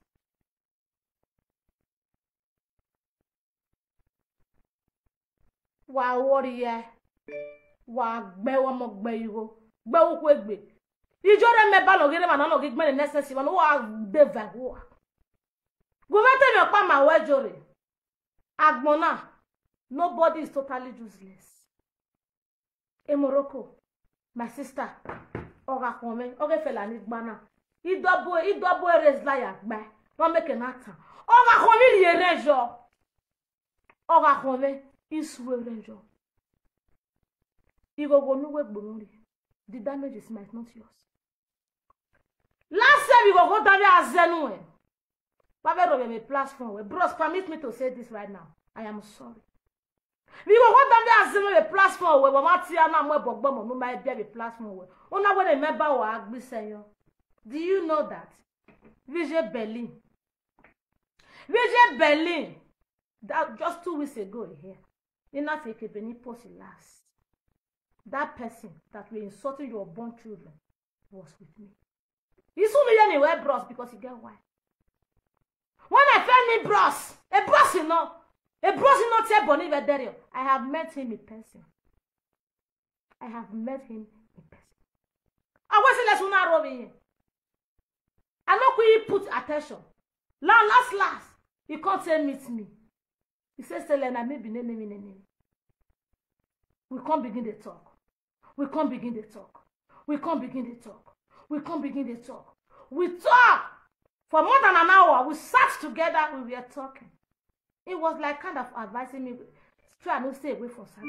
Wa worry ya, wa gbe ọmọ gbe igho, gbe ukhu egbe. Ijore mẹ ba nọ ghi rre emwa na nọ ghi gbẹn ne nẹsẹsi, emwa ne uwa de va ẹguọ. Gu mwẹ te emwi ọkpa ma wẹ Ijore. Agbọn na, nobody is totally useless. E Morocco, my sister, ọ gha khọn mwẹ, ọ ghe fẹla ni gba na. Idọbu, idọbu erezla ya gbae, wa mẹ ke na tan. Ọ gha khọn mwẹ rhie rẹn yọ. Ọ gha khọn mwẹ, I sue rẹn yọ. Ighogho ne uwẹ gbe mwẹ rrie, the damage is mine, not yours. Last time ighogho dan vbe a zẹ nuẹn, wa vbe rhovbiẹ vbe platform wẹ, bros, permit me to say this right now. I am sorry. Vbe ighogho dan vbe a zẹ nuẹn vbe platform wẹ, wa ma tie na mu ẹbọ gbe ọmọ ne u ma biẹ vbe platform wẹ. Una wẹ ne mẹ ba wa gbe isẹ yọ. Do you know that? Vbe iye Berlin. Vbe iye Berlin. That just two weeks ago here. Enough ekebe ni post last. That person that were insulting your born children was with me. Isu ni ye ni wẹ bros because he get wife. When I find me bros, a bros you know, a bros you know tie boni vbe dẹrriọ. I have met him in person. I have met him in person. Ọ wẹ sẹ lẹsẹ u na rro vbe irẹn. I no quick put attention. La last last, he come say meet me. He say, say, Lena, me be nene me nene. We come begin dey talk. We come begin dey talk. We come begin dey talk. We come begin dey talk. We talk for more than an hour. We sat together. We were talking. He was like kind of advising me, try no stay away from Saga.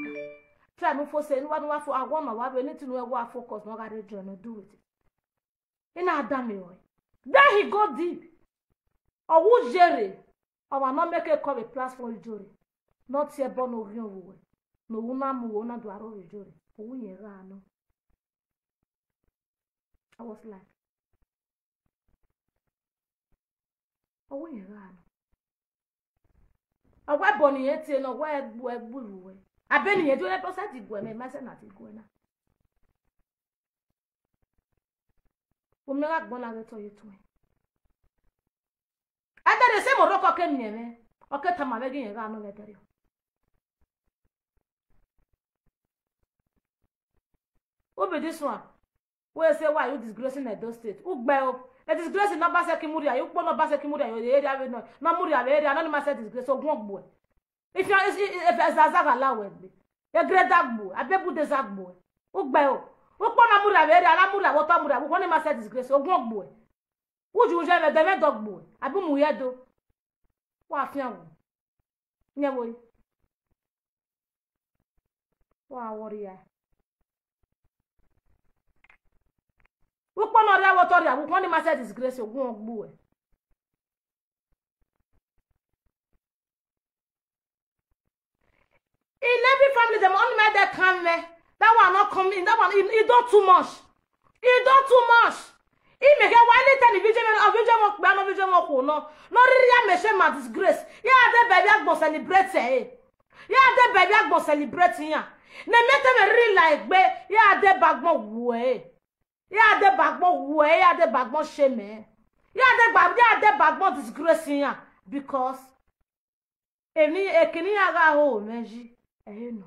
Try no for say, no, no, for I want my wife, anything we want focus, no, I gotta join, no do with it. Ina da miẹn ọe. Then he go deep. Ọ wu yere, ọmwa ne ọ make call a platform Ijore. Ne ọ tie ẹbọ ne ọ ghian vbe uwẹ. Ne u na mu uwẹ, u na do aro vbe Ijore. U wu yẹn gha nọ. I was like, ọ wẹ irẹn gha nọ. Ọ wẹ ẹbọ ne irẹn tie nọ, ọ wẹ ẹgbu ẹgbu ru wẹ. Abe ne irẹn do ne process guẹ mẹ, ma sẹ na ti guẹ na. U miẹn gha gbọn na ghẹ tọ ye tuẹn. Ẹdẹ ne sẹ Morocco ke miẹn mwẹ, ọ ke tama mwẹ ghe irẹn gha nọ vbe ẹdẹrriọ. Who be this one? Who say why you disgracing Edo State? U gbe o. A disgrace ne Obaseki mudia, ukpo ne Obaseki mudia, ye area vbe nọ, ne ọ mudia vbe area, nọ ni ma sẹ disgrace, ogun gbe uẹ. If you, if, if Ezaza gha la wẹ gbe, egre da gbe uẹ, abebude za gbe uẹ. U gbe o. Ukpo na mudia vbe area, na mudia vbe otọ mudia, ukpo ni ma sẹ disgrace, ogun gbe uẹ. U ju ye vbe ẹdẹ mwẹ dọ gbe uẹ, abi mu ye do. Wa fian wo. Yẹn vbo re? Wa worry ya. Ukpo ne ọ rhia vbe otọ rhia vbe ukpo ni ma sẹ disgrace, ogun gbe uẹ. In every family, them only made that can me. That one not come in. That one, it, it don't too much. It don't too much. Imẹ kẹ wa ni television, ọ vision wọn kpẹ, nọ vision wọn khuo nọ. Nọ rhirhi ya mẹ shame and disgrace. Ya de ba ivbi agbọn celebrate ẹre. Ya de ba ivbi agbọn celebrate iran. Ne mẹ te mwẹ rhirhi la egbe, ya de ba agbọn wu ẹre. Ya de ba agbọn wu ẹre, ya de ba agbọn shame ẹre. Ya de ba, ya de ba agbọn disgrace iran. Because Emwi ekene iran gha ho mwẹ yi, ẹre nọ.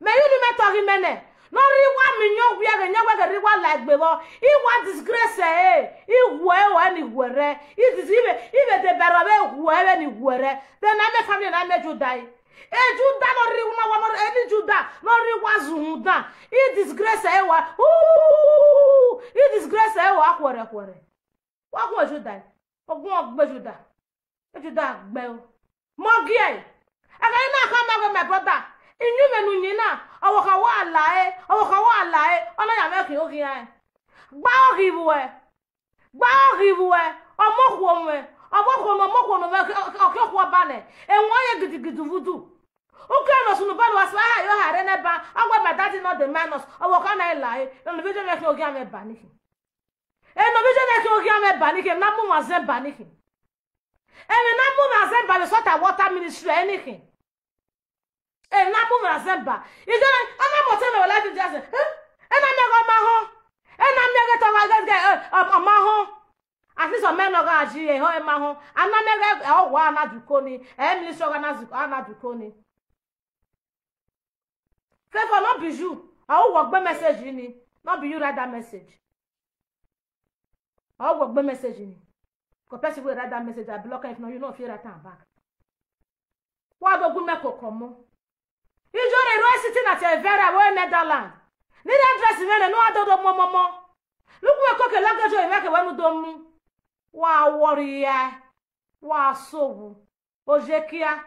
Mẹ ye unu mẹ tọ ghi mẹ nẹ, ne ọ rhirhi wa miẹn iyọn wiẹ ghe, iyọn wẹ ghe rhirhi wa la egbe vbọ, I wa disgrace ẹre, I wuẹ ẹre ni wuẹ rẹ, I dis-, I vbe, I vbe deba ẹre vbe wuẹ ẹre ni wuẹ rẹ, then a miẹn family na miẹn Juda ẹre. E Juda ne ọ rhirhi na wa, ne ọ, eni Juda ne ọ rhirhi wa zẹ uhunmwu dan, I disgrace ẹre wa, I disgrace ẹre wa khuẹrhẹ khuẹrhẹ. Wa khuẹn Juda ẹre, ogun ọ gbe Juda. Juda gbe o. Mọ gie ẹre. Ẹghẹ ne a khama wẹ, my brother, iyunmwẹ ne u yin na, ọvbokhan wa la ẹre, ọvbokhan wa la ẹre, ọ na ya mwẹ khian oghian ẹre. Gba oghi vbuẹ, gba oghi vbuẹ, ọmọ okhuo mwẹ, ọmọ okhuo ne, ọmọ okhuo ne ọ khian okhuo ọba nẹ, ẹwaẹn ye gidigidi vbe udu. U ke ne sunu ba ne uwa sẹ, a ha yo ha rre nẹ ba, a wẹ my daddy not the minus, ọvbokhan na i la ẹre, ne ọ vbe je mwẹ khian oghian mwẹ ba ni khin. Ẹ ne ọ vbe je mwẹ khian oghian mwẹ ba ni khin, na mu mwẹ azẹn ba ni khin. Emwi na mu mwẹ azẹn ba vbe salt and water ministry ẹre ni khin. Emwi na mu mwẹ azẹn ba. Ije na, ọ na mọ te mwẹ wẹ life in Jesus. Eh? Ẹ na miẹn ghe ọ ma họn. Ẹ na miẹn ghe te ọ gha ghe, eh, ọ, ọ ma họn. At least ọ mẹ ne ọ gha ji ehọ, ẹ ma họn. A na miẹn ghe ọ wa na duko ni. Ẹ ministry ọ gha na zu-, a na duko ni. Favour, no be you. Ọ wẹ ọ gbe message ni. No be you write that message. Ọ wẹ ọ gbe message ni. 'Cause person wey write that message, I block am. If not, you no fit write am back. Wa do gu mẹ koko mọ. Ijore rọ sitting at a very well Netherlands. Ni the address me ne no adodo mo mo mo. Look, we cook a luggage, we make a one do mu. Wa worry ya. Wa so wu. Ojekia,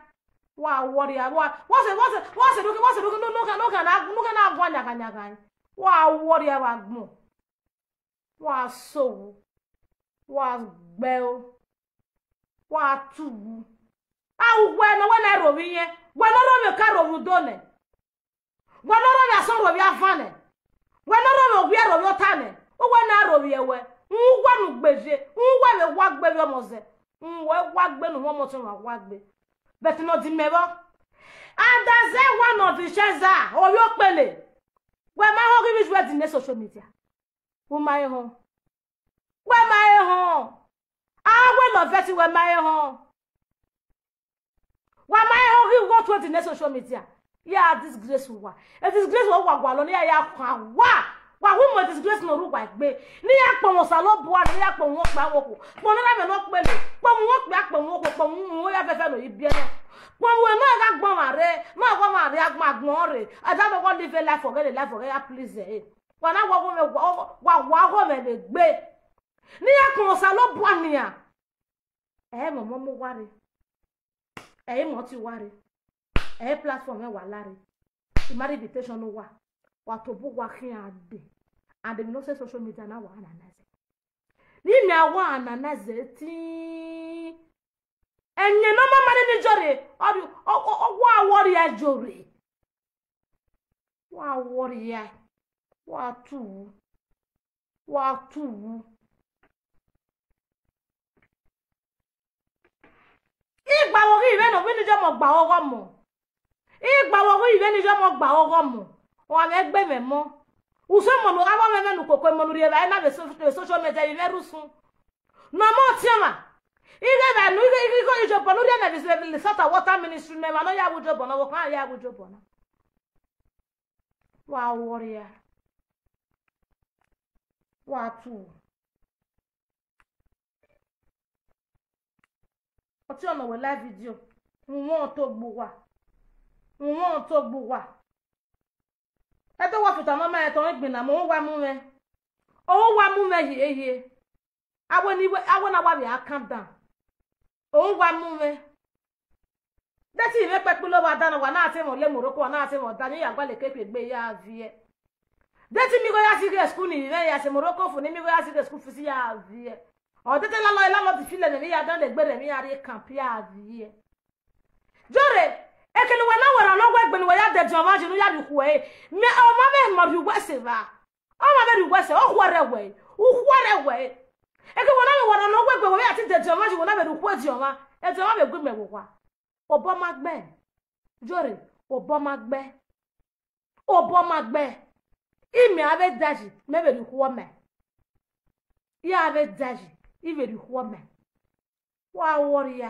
wa worry, wa, what's it, what's it, what's it, look, what's it, look, no, no, no, no, no, no, no, wa worry, wa gbọn. Wa so wu, wa gbe o, wa tu wu. A wu wẹ ne wẹ na rhovbiẹ, wẹ ne ọ rhovbiẹ ka rhovbiẹ udo nẹ. Wẹ ne ọ rhovbiẹ asọn rhovbiẹ avan nẹ, wẹ ne ọ rhovbiẹ owiẹ rhovbiẹ ọta nẹ, uwẹ na rhovbiẹ wẹ, uwẹ ne ugbeje, uwẹ vbe wa gbe vbe ọmọ zẹ, uwẹ wa gbe ne uwẹ ọmọ tọn wa wa gbe. But ne ọ di mẹ vbọ. And as one of the cheza, ovbi okpele, wẹ ma họn ghi vbe iju ẹdin ne social media. U ma he họn. Wẹ ma he họn. A wẹ love ẹtin, wẹ ma he họn. Wa ma he họn ghi gho tuẹ ẹdin ne social media. Ya disgrace uwa. E disgrace uwa wa gualọ ne ya ya khan wa. Wa hu mu e disgrace ne ọ rre uwa egbe. Ne ya kpọnmwẹ Osanobua, ne ya kpọnmwẹ okpia vbe okhuo. Kpọnmwẹ ne mẹ ne ọ kpele. Kpọnmwẹ okpia, kpọnmwẹ okhuo, kpọnmwẹ uwu ya fẹfẹ ne ọ ye biẹ nẹ. Kpọnmwẹ ne ọ gha gbọn mwa rre, ne ọ gha mwa rre agbọn, agbọn rre. Ẹdẹ ne ọ gha live life ọghẹe, life ọghẹe ya please ẹre. Wa na wa ọghọ mwẹ, wa, wa, wa ọghọ mwẹ vbe egbe. Ne ya kpọnmwẹ Osanobua nian. Ẹ i mwẹ ọmọ mu uwa rre. Ẹ i mwẹ ọtẹn uwa rre. Ẹ i platform mwẹ wa la rre. I ma rre invitation ne uwa. Wa tobọ uwa khian dee. And emwi ne ọ sẹ social media na wa analyze. Ne imẹ a wa analyze ẹtin. Ẹyẹn ne ọ ma ma nene Ijore, ọ rri, ọ, ọ, ọ, wa worry Ijore. Wa worry, wa tu. Wa tu. Igba vbe ọghe ivbi ne ọ vbe ne iye ọmọ gba ọghọ mọ. Igba vbe ọghe ivbi ne iye ọmọ gba ọghọ mọ. Ọ gha mwẹ egbe mwẹ mọ. Usẹ ọmọ ne u gha vbe mwẹ ne ukoko, ọmọ ne u rhie evbare na vbe so-, vbe social media, ivbi mwẹ rre usun. Ne ọmọ ọtiọnmwa. Ighẹ evba ne, ighẹ, ighẹ, ighẹ iyobọ ne u rhie nẹ vbe, vbe, vbe Salt and Water Ministry, ne evba ne ọ ya wu iyobọ na, ọvbokhan ya wu iyobọ na. Wa worry. Wa tu. Ọtiọnmwa ne ọ wẹ live video, uhunmwu ọre ọ to gbe uwa. Uhunmwu ọre ọ to gbe uwa. Ẹdẹ wa fiota ne ọ ma rẹn tọn igbinna, mẹ, ọ wa mu mwẹ. Ọ wa mu mwẹ hiehie. Awe ni wẹ, awe na wa vbe a calm down. Ọ wa mu mwẹ. De te imẹ kpẹkpẹ lo vbe ada na, wa na te mwẹ le Morocco, wa na te mwẹ ọda, ne I ya gualọ eke egbe ya viẹ. De te mi ghe ya sighe school ni, vbe ya sẹ Morocco fo, ne mi ghe ya sighe school fees ya viẹ. Ọ de te landlord, landlord feel ne emwi ya dan, egbe rẹ emwi ya rrie camp ya viẹ. Ijore, eke ne uwẹ na wẹ rhan ne ọ wẹ egbe ne uwẹ ya dẹdẹ ọmwa yi ne u ya rhie ukhu ẹre. Mẹ, ọmwa vbe ma rhie uwẹ sẹ evba. Ọmwa vbe rhie uwẹ sẹ, ọ khuẹrhẹ wẹ, u khuẹrhẹ wẹ. Eke wẹ na vbe wẹ rhan ne ọ wẹ egbe, wẹ vbe ya te dẹdẹ ọmwa yi, wẹ na vbe rhie ukhu ẹdẹ ọmwa, ẹdẹ ọmwa vbe gu imẹ vbe owa. Obọ ma gbe. Ijore, obọ ma gbe. Obọ ma gbe. Imẹ a vbe dayi, mẹ vbe rhie ukhu ọmwa. I a vbe dayi, I vbe rhie ukhu ọmwa. Wa worry,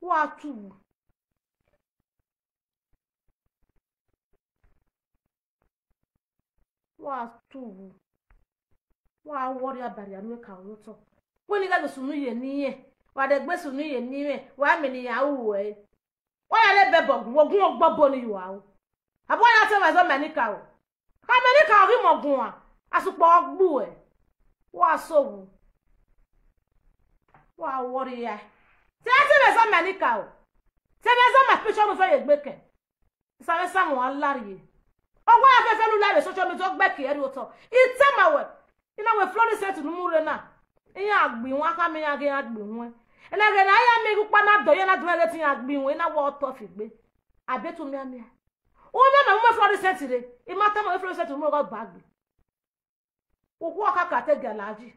wa tu. Wa tu. Wa worry abarrier ne u ka ru otọ. Wẹ ne I gha vbe sunu ye ne irẹn, wa dẹ gbe sunu ye ne irẹn, wa mẹ ne iran ru ruẹ. Wa ya rre bẹbọ gu, wo gun ọgbọbọ ne I ru aro. Abọ ya te mwẹ zẹ America o. Kha America ọ ghi mọ guan, asukpọ ọ gbuẹ. Wa sẹ owu. Wa worry ya. Te a te mwẹ zẹ America o. Te mwẹ zẹ ma picture nu fẹ ye egbe kẹ. Isanmwẹ Samuel a la rrie. Ọ wa ya fẹfẹ lu live social media, ọ gbe ẹki ẹre rrie otọ. I tama wẹ, I na wẹ Florence State ne u mu rre na. Iran gbe iwan, khama iran ghe iran gbe iwan. Ẹna ghẹ ne a ya miẹn ighe ukpa na dọ, iran na dọmwẹ ghe te iran gbe iwan, I na wẹ ọ tọ fi egbe. Abe tu mianmian. U miẹn mẹ mu Florence State rre, I ma tama wẹ Florence State ne u mu rre ọghe ọba gbe. Ukhu ọkaka te gialayi.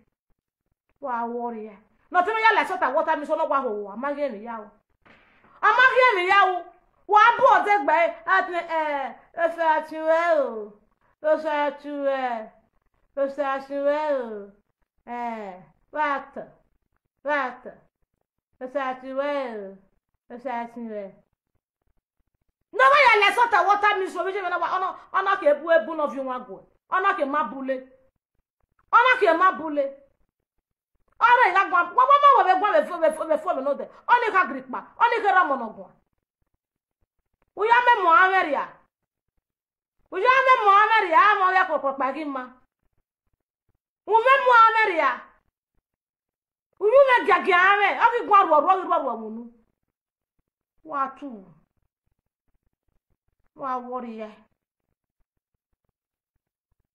Wa worry ya. Ne ọ te mwẹ ya la Salt and Water Ministry, ọ na wa ho, a ma ghi emwi ya ru. A ma ghi emwi ya ru. Wa bu ọdẹ gbe, a te, eh, Osa a tie ruẹ o. Osa a tie ruẹ. Osa a tie ruẹ o. Eh, vbe a ta. Vbe a ta. Osa a tie ruẹ o. Osa a tie ruẹ. Ne ọ vbe ya la Salt and Water Ministry, ovbi iye mwẹ na wa, ọ na, ọ na ke bu ebu ne ọ viọ wan guẹ. Ọ na ke ma bule. Ọ na ke ma bule. Ọ rre gha guan, wa, wa ma wẹ vbe guan vbe fo, vbe fo, vbe fo vbe nodẹ. Ọ ni kha giri kpa, ọ ni khe rre ọmọ ne ọ guan. U ya mẹ mu aro mwẹ rria. U ya mẹ mu aro mwẹ rria, a mwẹ ọghe kpọkpọkpa ghi ma. U mẹ mu aro mwẹ rria. U yu mwẹ giagia mwẹ, ọ ghi guan rhuọrhuọ, ọ ghi rhuọrhuọ vbe unu. Wa tu. Wa worry ya.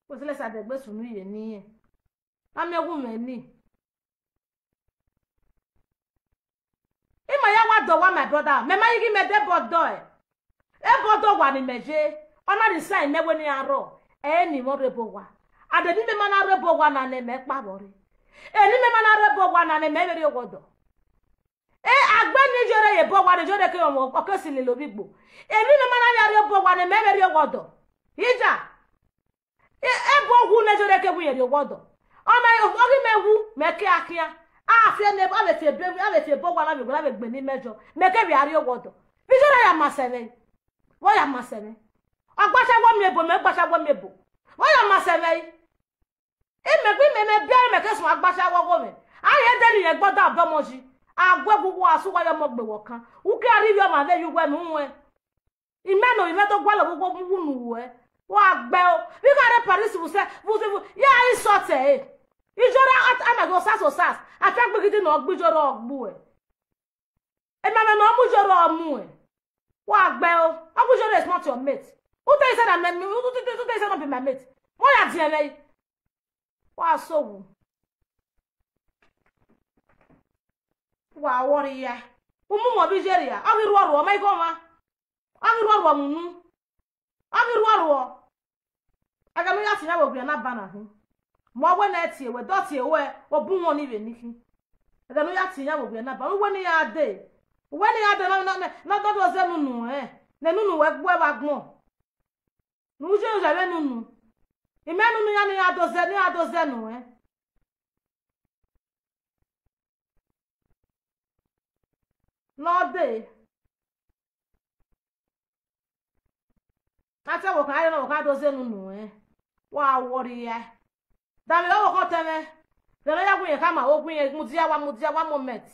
Wẹ sẹ lẹ sa dẹ gbe sunu ye ne irẹn. A miẹn wu mwẹ ni. I ma ya wa dọ owa, my brother. Mẹ ma yi ghi mẹ de ẹbọ dọ ẹ. Ẹbọ dọ owa ne imẹ ye. Ọ na resign mẹ wẹ ne iran rrọọ. Ẹ ne imẹ rre ebo owa. And eni mẹ ma na rre ebo owa na nẹ, mẹ kpa vbọ rre. Eni mẹ ma na rre ebo owa na nẹ, mẹ vbe rrie owa ọdọ. E, agbẹnẹ Ijore ye ebo owa ne Ijore ke ọmọ, ọ ke si lele ovbi igbo. Eni mẹ ma na ya rrie ebo owa nẹ, mẹ vbe rrie owa ọdọ. Hija. E, ebo wu ne Ijore ke wu irẹn rrie owa ọdọ. Ọ ma, ọ ghi mẹ wu, mẹ ke a khian. A fi ẹne, a vbe fi ebe, a vbe fi ebo owa na vbe, a vbe gbe ne imẹ jọ. Mẹ ke vbe a rrie owa ọdọ. Vbe Ijore ya ma sẹ mwẹ. Vbe ọ ya ma sẹ mwẹ? Ọgbasha wẹ miẹn ebo, mẹ ọgbasha wẹ miẹn ebo. Vbe ọ ya ma sẹ mwẹ? Imẹ gbe imẹ, mẹ biẹ mwẹ ke suẹn ọgbasha wẹ ọghomwẹ. A rhie ẹdẹ ne irẹn gbe ọdọ ọmọ yi. A gu ẹgu, uwa sẹ uwa ye ọmọ gbe wẹ ọkan. U ke a rhie ivbi ọmwa vbe ye uwẹ ne u ruẹn. Imẹ ne ovbi mwẹ do gualọ vbe uwu unu ruẹ. Wa gbe o. Vbe I gha rre Paris vbe usẹ, vbe usẹ, vbe, ya insult ẹre. Ijọrọ a, a ma ghe osas osas. Afiangbe gidi ne ọ gbe ijọrọ ọ gbe uẹ. Emamẹ ne ọ mu ijọrọ ọ mu ẹn. Wa gbe o. Ọ gbe ijọrọ is not your mate. Who tell you say that my, who, who, who tell you say not be my mate? Mọ ya diẹn mwẹ yi. Wa sẹ owu. Wa wọrria. U mu mọ vbe iye rria, ọ ghi rhuọ rhuọ, ọ ma igho ọmwa. Ọ ghi rhuọ rhuọ mu unu. Ọ ghi rhuọ rhuọ. Ẹghẹ ne u ya tie iran vbe owiẹ na ban na khin. Mẹ ọ wẹ ne ẹ tie wẹ, dọ tie wẹ, obọ uhunmwu ni vbe ni khin. Ẹghẹ ne u ya tie iran vbe owiẹ na ban, u wẹ ne iran dee. U wẹ ne iran dee, ne, ne, ne, ne ọ do zẹ ne unu rẹn, ne unu wẹ gbe vbe agbọn. Ne u ye oya vbe ne unu. Imẹ ne unu iran ne iran do zẹ, ne iran do zẹ ne uwẹ. Ne ọ dee. A te ọvbokhan, a rẹn ne ọvbokhan do zẹ ne unu rẹn. Wa wọrria. Danmwehọ ọvbokhan ọtẹn mwẹ. Vbe ne ọ ya gu irẹn khama, ọ gu irẹn mudia, wa mudia, one moment.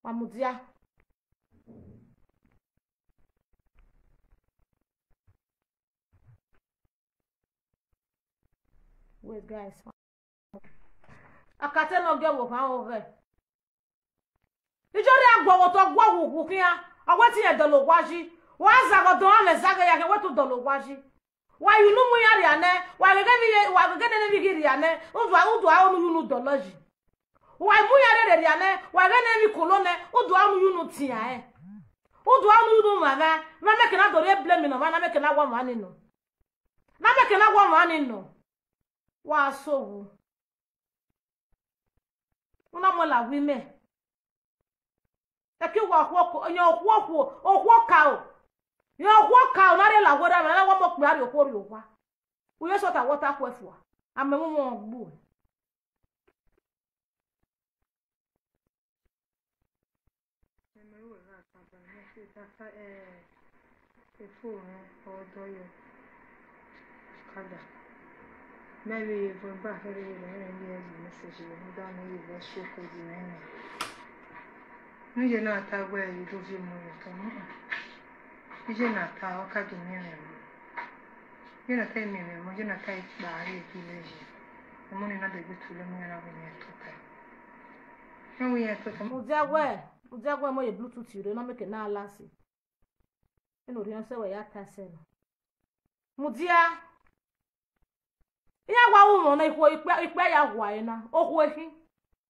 Wa mudia. Wait, guys. Akate ne ọ gie ọvbokhan ọghẹ. Ijọrọ a guọghọ otọ guọghọ ukhu khian, ọ wẹ te irẹn dọlọ owa yi. Wa zagha ọdọ ọnrẹn zagha ya khian, wẹ te u dọlọ owa yi. Wa ye unu mu iran rria nẹ, wa gheghe ne, wa gheghe ne emwi ghi rria nẹ, u do, u do aro ne u ye unu dọlọ yi. Wa mu iran rherhe rria nẹ, wa gheghe ne emwi kolo nẹ, u do aro ne u ye unu tian rẹn. U do aro ne u ye unu mwamwa, ne a miẹn ke na do rhie blame ne ọmwa, ne a miẹn ke na wa ọmwa ni nọ. Ne a miẹn ke na wa ọmwa ni nọ. Wa sẹ owu. U na mu la gu imẹ. Ẹki wa okhuo ko, yan okhuo okhuo, okhuo ka o. Yan okhuo ka o, na rhie la wẹ ra, na wa ọmọ okpia rrie okhuo rrie owa. U ye sọta wẹ ọ ta khuẹ fua. Amẹ mu wọn gbu. Mẹ ru ẹre gha tama, mẹ ke data, eh, efo mwẹ ọdọ yọ ọkada. Mẹ vbe ye vuọn ba kherhe vbe rẹn ye ẹzi message vbe rhunmwuda ne I vbe stroke ẹzi mwẹ nẹ. Ne u ye na ta wẹ I do viọ emọ ye otọ nọ. Iye na ta, ọ ka do miẹn mwẹ. Iye na ta miẹn mwẹ, iye na ta kpa rrie egbe ye. Emọ ni na dẹgbe tule mu iran na wẹ iran tota. Iran wẹ iran tota. Mudia wẹ, mudia wẹ mọ ye Bluetooth rre, ne ọ miẹn ke na last. Eno rhiọn sẹ wẹ ya ta sẹ na. Mudia. Iran wa ru mwẹ na, ikhuo ikpia, ikpia ya hua ẹre na, okhuo khin.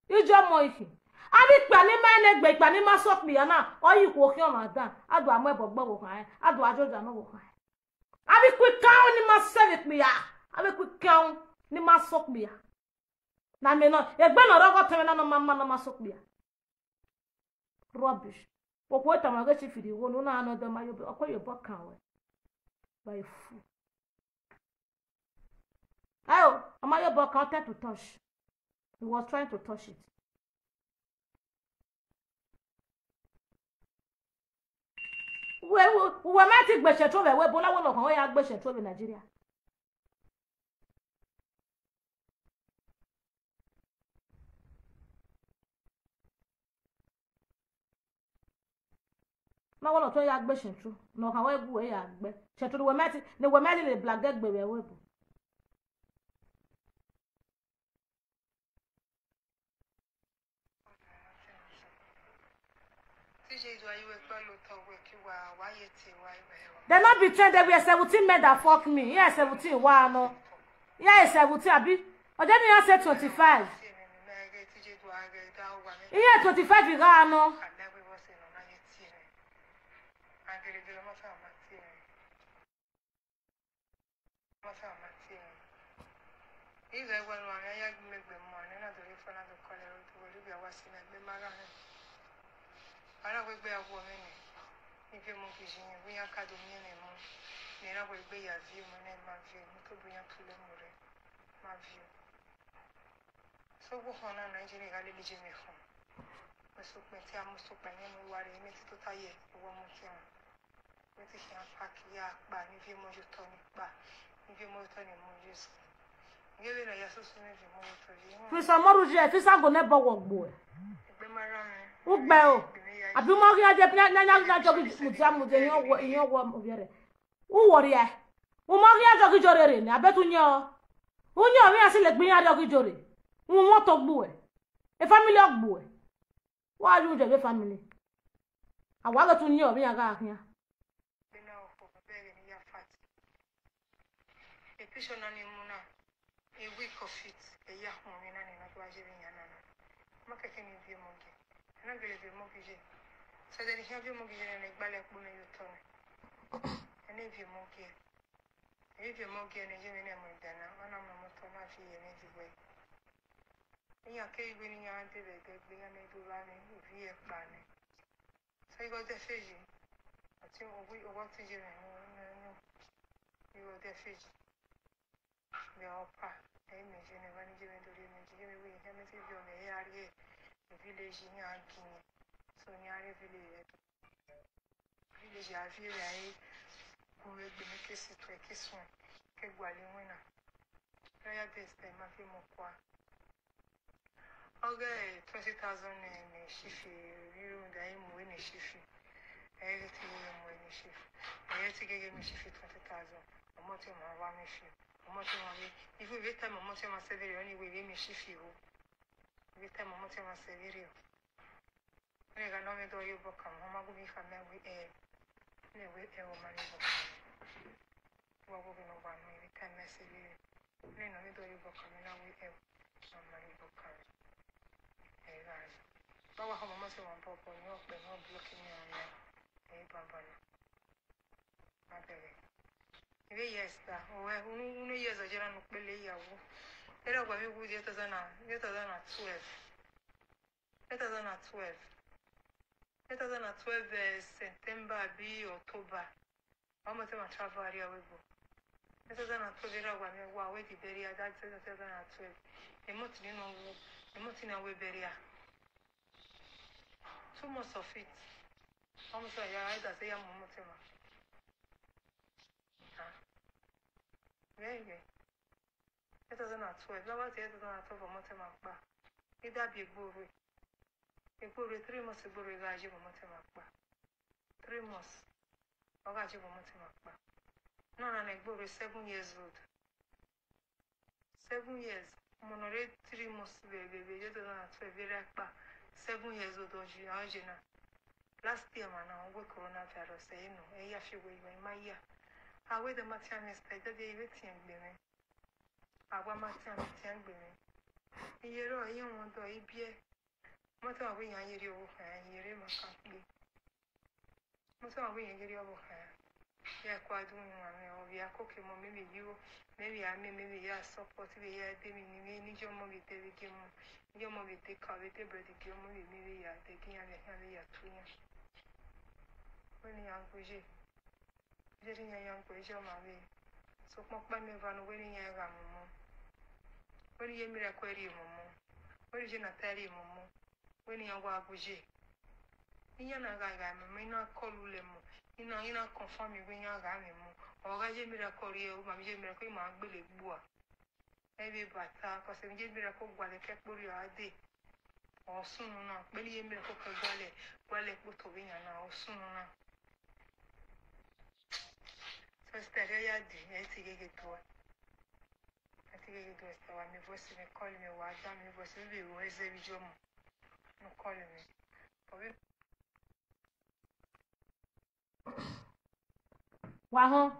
Iye ọmọ khin. Avbe ikpia ne ima rẹn ne egbe, ikpia ne ima sẹ okpia na, ọ ye ikhuo khian ọmwa dan, a do a mu ẹbọ gbe ọvbokhan rẹn, a do a joja ne ọvbokhan rẹn. Avbe ikun ikan ni ma sẹ vbe ikpia, avbe ikun ikan ni ma sẹ okpia. Na mẹ nọ, egbe ne ọ rre ọghe ọtẹn mwẹ na ne ọ ma ma ne ọ ma sẹ okpia. Rubbish. Okhuo tama ghe chief rhie igho ne u na nọ dẹ ma ye obọ, ọ kue ye obọ kan wẹ. By a fool. Ayo, ọ ma ye obọ kan, ọ try to touch. He was trying to touch it. Uwẹ, uwẹ, uwẹ ma ti gbe central vbe ẹvbo ebo, na wẹ ne ọ khan wẹ ya gbe central vbe Nigeria. Na wẹ ne ọ tọ ya gbe central, ne ọ khan wẹ gu wẹ ya gbe central, ne uwẹ ma ti, ne uwẹ ma ti lele black girl gbe vbe ẹvbo ebo. They no be ten, they were seventeen men that fuck me. Yeah, seventeen, wa nọ. Yeah, seventeen, abi? Or then you say twenty-five. Yeah, twenty-five, you got no. Masa ma tie. Ighẹ wẹ ne uwa ya gbe imẹ gbe mu ne na do rre fo na do kọlẹ ro do wẹ rhie wa si na gbe ma gha hẹn. Ara wẹ gbe ya wu mwẹ nẹ. Ive mu ghi yi yẹn, wẹ iran ka do miẹn mwẹ mu. Ne erha wẹ gbe ya viọ mwẹ nẹ, ma viọ, ne u to bu iran tule mu rre, ma viọ. So, vbe ukhọn na, Nigeria gha lele iye mwẹ khọn. Mẹ sokpan te a mu sokpan yẹn ne uwa rre, mẹ te tota ye, uwa mu tie mwẹ. Wẹ te khian pack ya kpa, ne I viọ emọ ye otọ ni kpa, ne I viọ emọ ye otọ ni mu ye school. Ghẹ vbene a ya soso ne I viọ emọ ye otọ ye. Fisa mọrhu ye, fisa go nẹ bọ wọ gbuẹ. Egbe ma rran mwẹ. Ugbẹ o. Abi u ma khian je na na na na jọgi mudia mudia iyan wọ iyan wọ ovbi ẹre. U wọ rria. U ma khian jọgi jọ rere nẹ, abẹ tu yan ọ. U yan ọmwa iran si legbe iran rriọ ghi jọ rre. U wọn otọ gbuẹ. E family ọ gbuẹ. Wa yu jẹ vbe family. A wa ghẹ tu yan ọmwa iran gha khian. Vbene a ho bẹghe ne I ya fat. E picture na ni mu na, e week of it, e ya khuọnmwi na ni na gba ye vbe iyan na na. Ma kẹkẹ ne I viọ emọ gie. A na gele viọ emọ gie ye. Sẹdẹ ne I khian viọ emọ gie ye na, ne I gbalẹ kpo mẹ ye otọ na. Ẹ na viọ emọ gie. Ẹ i viọ emọ gie ne ye vbene mu ẹdẹ na, ọ na mu otọ na fi ye ne diguẹ. Iran keghi wẹ ne iran dee vbe ẹdẹgbe, iran ne do vba mwẹ, ivbi ẹkpa nẹ. So igho dẹfe yi, ọtẹn owa ọtẹn ye mwẹ nọ, igho dẹfe yi. Vbe ọpa, ẹ i mẹ ye ne ẹmwẹ ni ye mwẹ do rhie mẹ, ye mwẹ wẹ, iran mẹ te viọ mwẹ, ẹ i ra rrie village, iran gie mwẹ. So ne iran rrie village ẹdẹ. Village a viọ mwẹ, a i gu mwẹ egbe ne ke si tuẹ, ke suẹn, ke gualọ iwinna. Royal Guest ma fi mu kua. Ọ ghe twenty thousand ne shifi, rhunmwuda I mu ne shifi. Ẹ i te mu ne shifi. Ẹ i te ghe ne shifi twenty thousand. Ọmọtẹn ma wa mwẹ fi. Ọmọtẹn ma vbe, even vbe time ọmọtẹn ma sẹ vberriọ, ọni wẹ vbe mwẹ shifi ro. Vbe time ọmọtẹn ma sẹ vberriọ. Ẹghẹ ne ọ mwẹ do ye obọ kan, ọ ma gu mwẹ khama wẹ, ẹ, ne wẹ, ẹ, ọ ma rhie obọ kan. Wa wo vbene ọ wa nọ, vbe time ma sẹ vberriọ. Nene ọ mwẹ do ye obọ kan, ne na wẹ, ẹ, ọ ma rhie obọ kan. Ẹ gha re. Ba wa khama ọmọtẹn ma bọbọ, ne ọ kpẹ, ne ọ block mwẹ ọmwa, ẹ, banbanna. Ma bẹghe. Ivbi yes da, owẹ, unu, unu yes ọ jẹra ne u kpele ya wu. Erha ọgua mwẹ wu ye two thousand and, ye two thousand and twelve. Ye two thousand and twelve. Ye two thousand and twelve, eh, September abi October. Ọmọtẹn ma travel arria wẹ ebo. Ye two thousand and twelve, erha ọgua mwẹ wa, wẹ di burial that two thousand and twelve. Emọtẹn ni nọ wu, emọtẹn na wẹ burial. Two months of it. Ọmọtẹn ya, I da sẹ ya mu ọmọtẹn ma. Ah. Vbe ye. Two thousand and twelve, ne ọ wa tie two thousand and twelve ọmọtẹn ma kpa. I da biẹ egbe orre. Egbe orre, three months egbe orre gha ye ọmọtẹn ma kpa. Three months. Ọ gha ye ọmọtẹn ma kpa. Nọ na ne egbe orre seven years old. Seven years. Ọmọ ne ọ rre three months vbe, vbe, vbe, ye two thousand and twelve vbe rre kpa. Seven years old ọ ye, ọ ye na. Last year ma na, ọ wẹ coronavirus, ẹ i nọ, ẹ i ya fi wẹ, ẹ i ma ya. A wẹ de ma tian mwẹ sẹ, daddy, ẹ i vbe tian gbe mwẹ. A wa ma tian mwẹ, tian gbe mwẹ. Iye rrọọ, iye wọn dọ, ibiẹ. Ọmọtẹn wa wẹ iran ye rri ọvbokhan, iran ye rre ma kan kpe. Ọmọtẹn wa wẹ iran ye rri ọvbokhan. Ya ẹko a dun iran mwẹ, ọ vbe a koko emọ, mẹ vbe yo, mẹ vbe a miẹn, mẹ vbe ya support, vbe ya de emwi ni, vbe ne iye ọmọ vbe de vbe gie ọmọ, iye ọmọ vbe de ka, vbe de bread gie ọmọ, vbe mẹ vbe ya de, gie iran vbe khian vbe ya tu iran. Wẹ ne iran gbe ye. Iye ne iran ya gbe ye ọmwa vbe. Sokpan ọkpa mẹ eva ne wẹ ne iran gha mu ọmọ. Wẹ ne iye miracle rhie mu ọmọ. Wẹ ne iye Nata rhie mu ọmọ. Wẹ ne iran wa gbe ye. Iran na gha gha mu ọmọ, I na call ulẹ mu. I na, I na confirm wẹ iran gha mu ọmọ. Ọ gha ye miracle rhie, ọ ma ye miracle, ima gbele gbua. Ẹ vbe bata, cause emwi ye miracle gualọ ke kporriọ a dee. Ọ sunu na, kpẹni ye miracle ke gualọ, gualọ kpoto vbe iyan na, ọ sunu na. So sister, ya ya di, ẹ ti gheghe do. Ẹ ti gheghe do, sister, wa mi voice, mi call, mi wa da mi voice, mi vbe ru ẹzẹ vbe iye ọmọ. Mi call mi. Wa họn.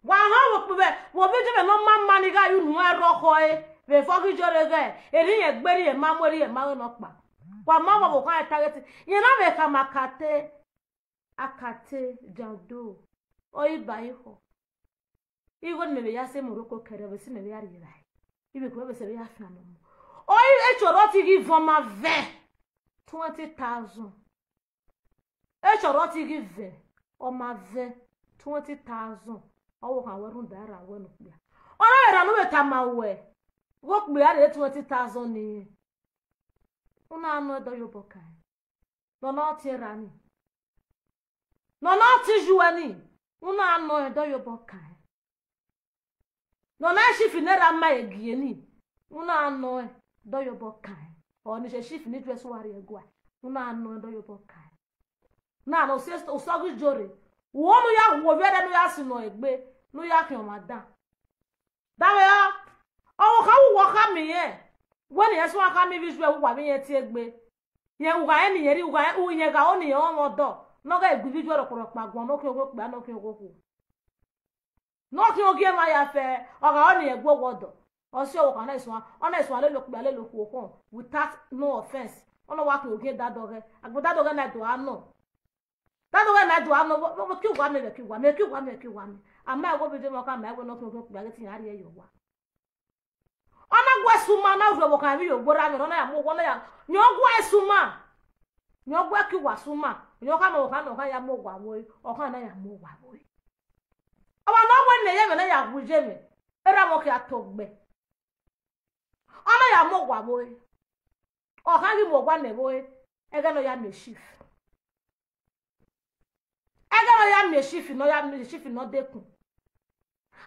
Wa họn vbe okpivẹ, vbe ovbi ighẹ ne ọ ma ma ni gha ye unu ẹrọ khọe, vbe fọ ghi jọre ghẹ, erriọ irẹn gbe, erriọ irẹn ma mu, erriọ irẹn ma ghe nọkpa. Wa ma vbe ọvbokhan ta ghẹ te, irẹn na vbe khama akate, akate, jando, ọ i ba ikhọ. Igho ne mẹ vbe ya sẹ Morocco kẹrẹ, vbe si mẹ vbe ya rhie rae. Ivbe ku vbe sẹ vbe ya fian nọ mu. Ọ i e chorọ ti ghi vọn ma vẹ twenty thousand. E chorọ ti ghi vẹ, ọ ma vẹ twenty thousand. Ọ wo khan wẹ rhunmwuda erha wẹ ne okpia. Ọ na vbe erha ne u vbe tama wẹ, ghe okpia rre twenty thousand ni. U na nọ ẹdẹ ọyobọ kaẹn. Ne ọ na tie erha ni. Ne ọ na tije uẹ ni, u na nọ ẹn, dọ ye obọ kan ẹn. Ne ọ na chief ne erha ma egie ni, u na nọ ẹn, dọ ye obọ kan ẹn. Ọ ni se chief ni dress uwa rrie ẹguae, u na nọ ẹn, dọ ye obọ kan ẹn. Na nọ, osọghe Ijore, uwẹ ne u ya hu ovbi ẹre ne u ya sinọ egbe, ne u ya khian ọmwa dan. Danmwehọ, ọvbokhan vbe uwa khama irẹn, wẹ ne irẹn suẹn khama ivbi iju ẹre vbe uwa vbe irẹn tie egbe. Rẹn ugha rẹn ne irẹn rri, ugha rẹn, irẹn gha ro ne irẹn ọmwa ọdọ, ne ọ ghẹ gu ivbi iju ẹre rhọkpa rhọkpa guan, ne ọ khian ogho okpia, ne ọ khian ogho okhuo. Ne ọ khian ogie emwa ya fẹ, ọ gha ro ne irẹn gu owa ọdọ. Ọ si ọvbokhan na suẹn, ọ na suẹn lele okpia lele okhuo khọn without no offence. Ọ na wa khian ogie dadọghẹ, agbọn dadọghẹ na do a nọ. Dadọghẹ na do a nọ, vbe, vbe, vbe ki uwa mẹ, vbe ki uwa mẹ, ki uwa mẹ, ki uwa mẹ. A ma ẹghẹ obọ dee mwẹ, ọ khama ẹre wẹ ne ọ khian ogie okpia ghe te iran rhie ye owa. Ọ na gu ẹre sẹ uma, ọ na rhie ọvbokhan vbe iyogbo erha mwẹ, ọ na ya mu owa, ọ na ya, rẹn ọ gu ẹre sẹ uma. Rẹn ọ gu ẹre ke uwa sẹ uma. Rẹn ọ khama ọvbokhan na, ọ khama ya mu owa vbe ore, ọ khama na ya mu owa vbe ore. Ọmwa ne ọ wẹ ne ẹyẹmwẹ na ya wu iyẹmwẹ, erha mwẹ ọ khia to gbe. Ọ na ya mu owa vbe ore. Ọ khama ghi mu owa nẹ vbe ore, ẹghẹ ne ọ ya miẹn chief. Ẹghẹ ne ọ ya miẹn chief, ne ọ ya miẹn chief ne ọ dekun.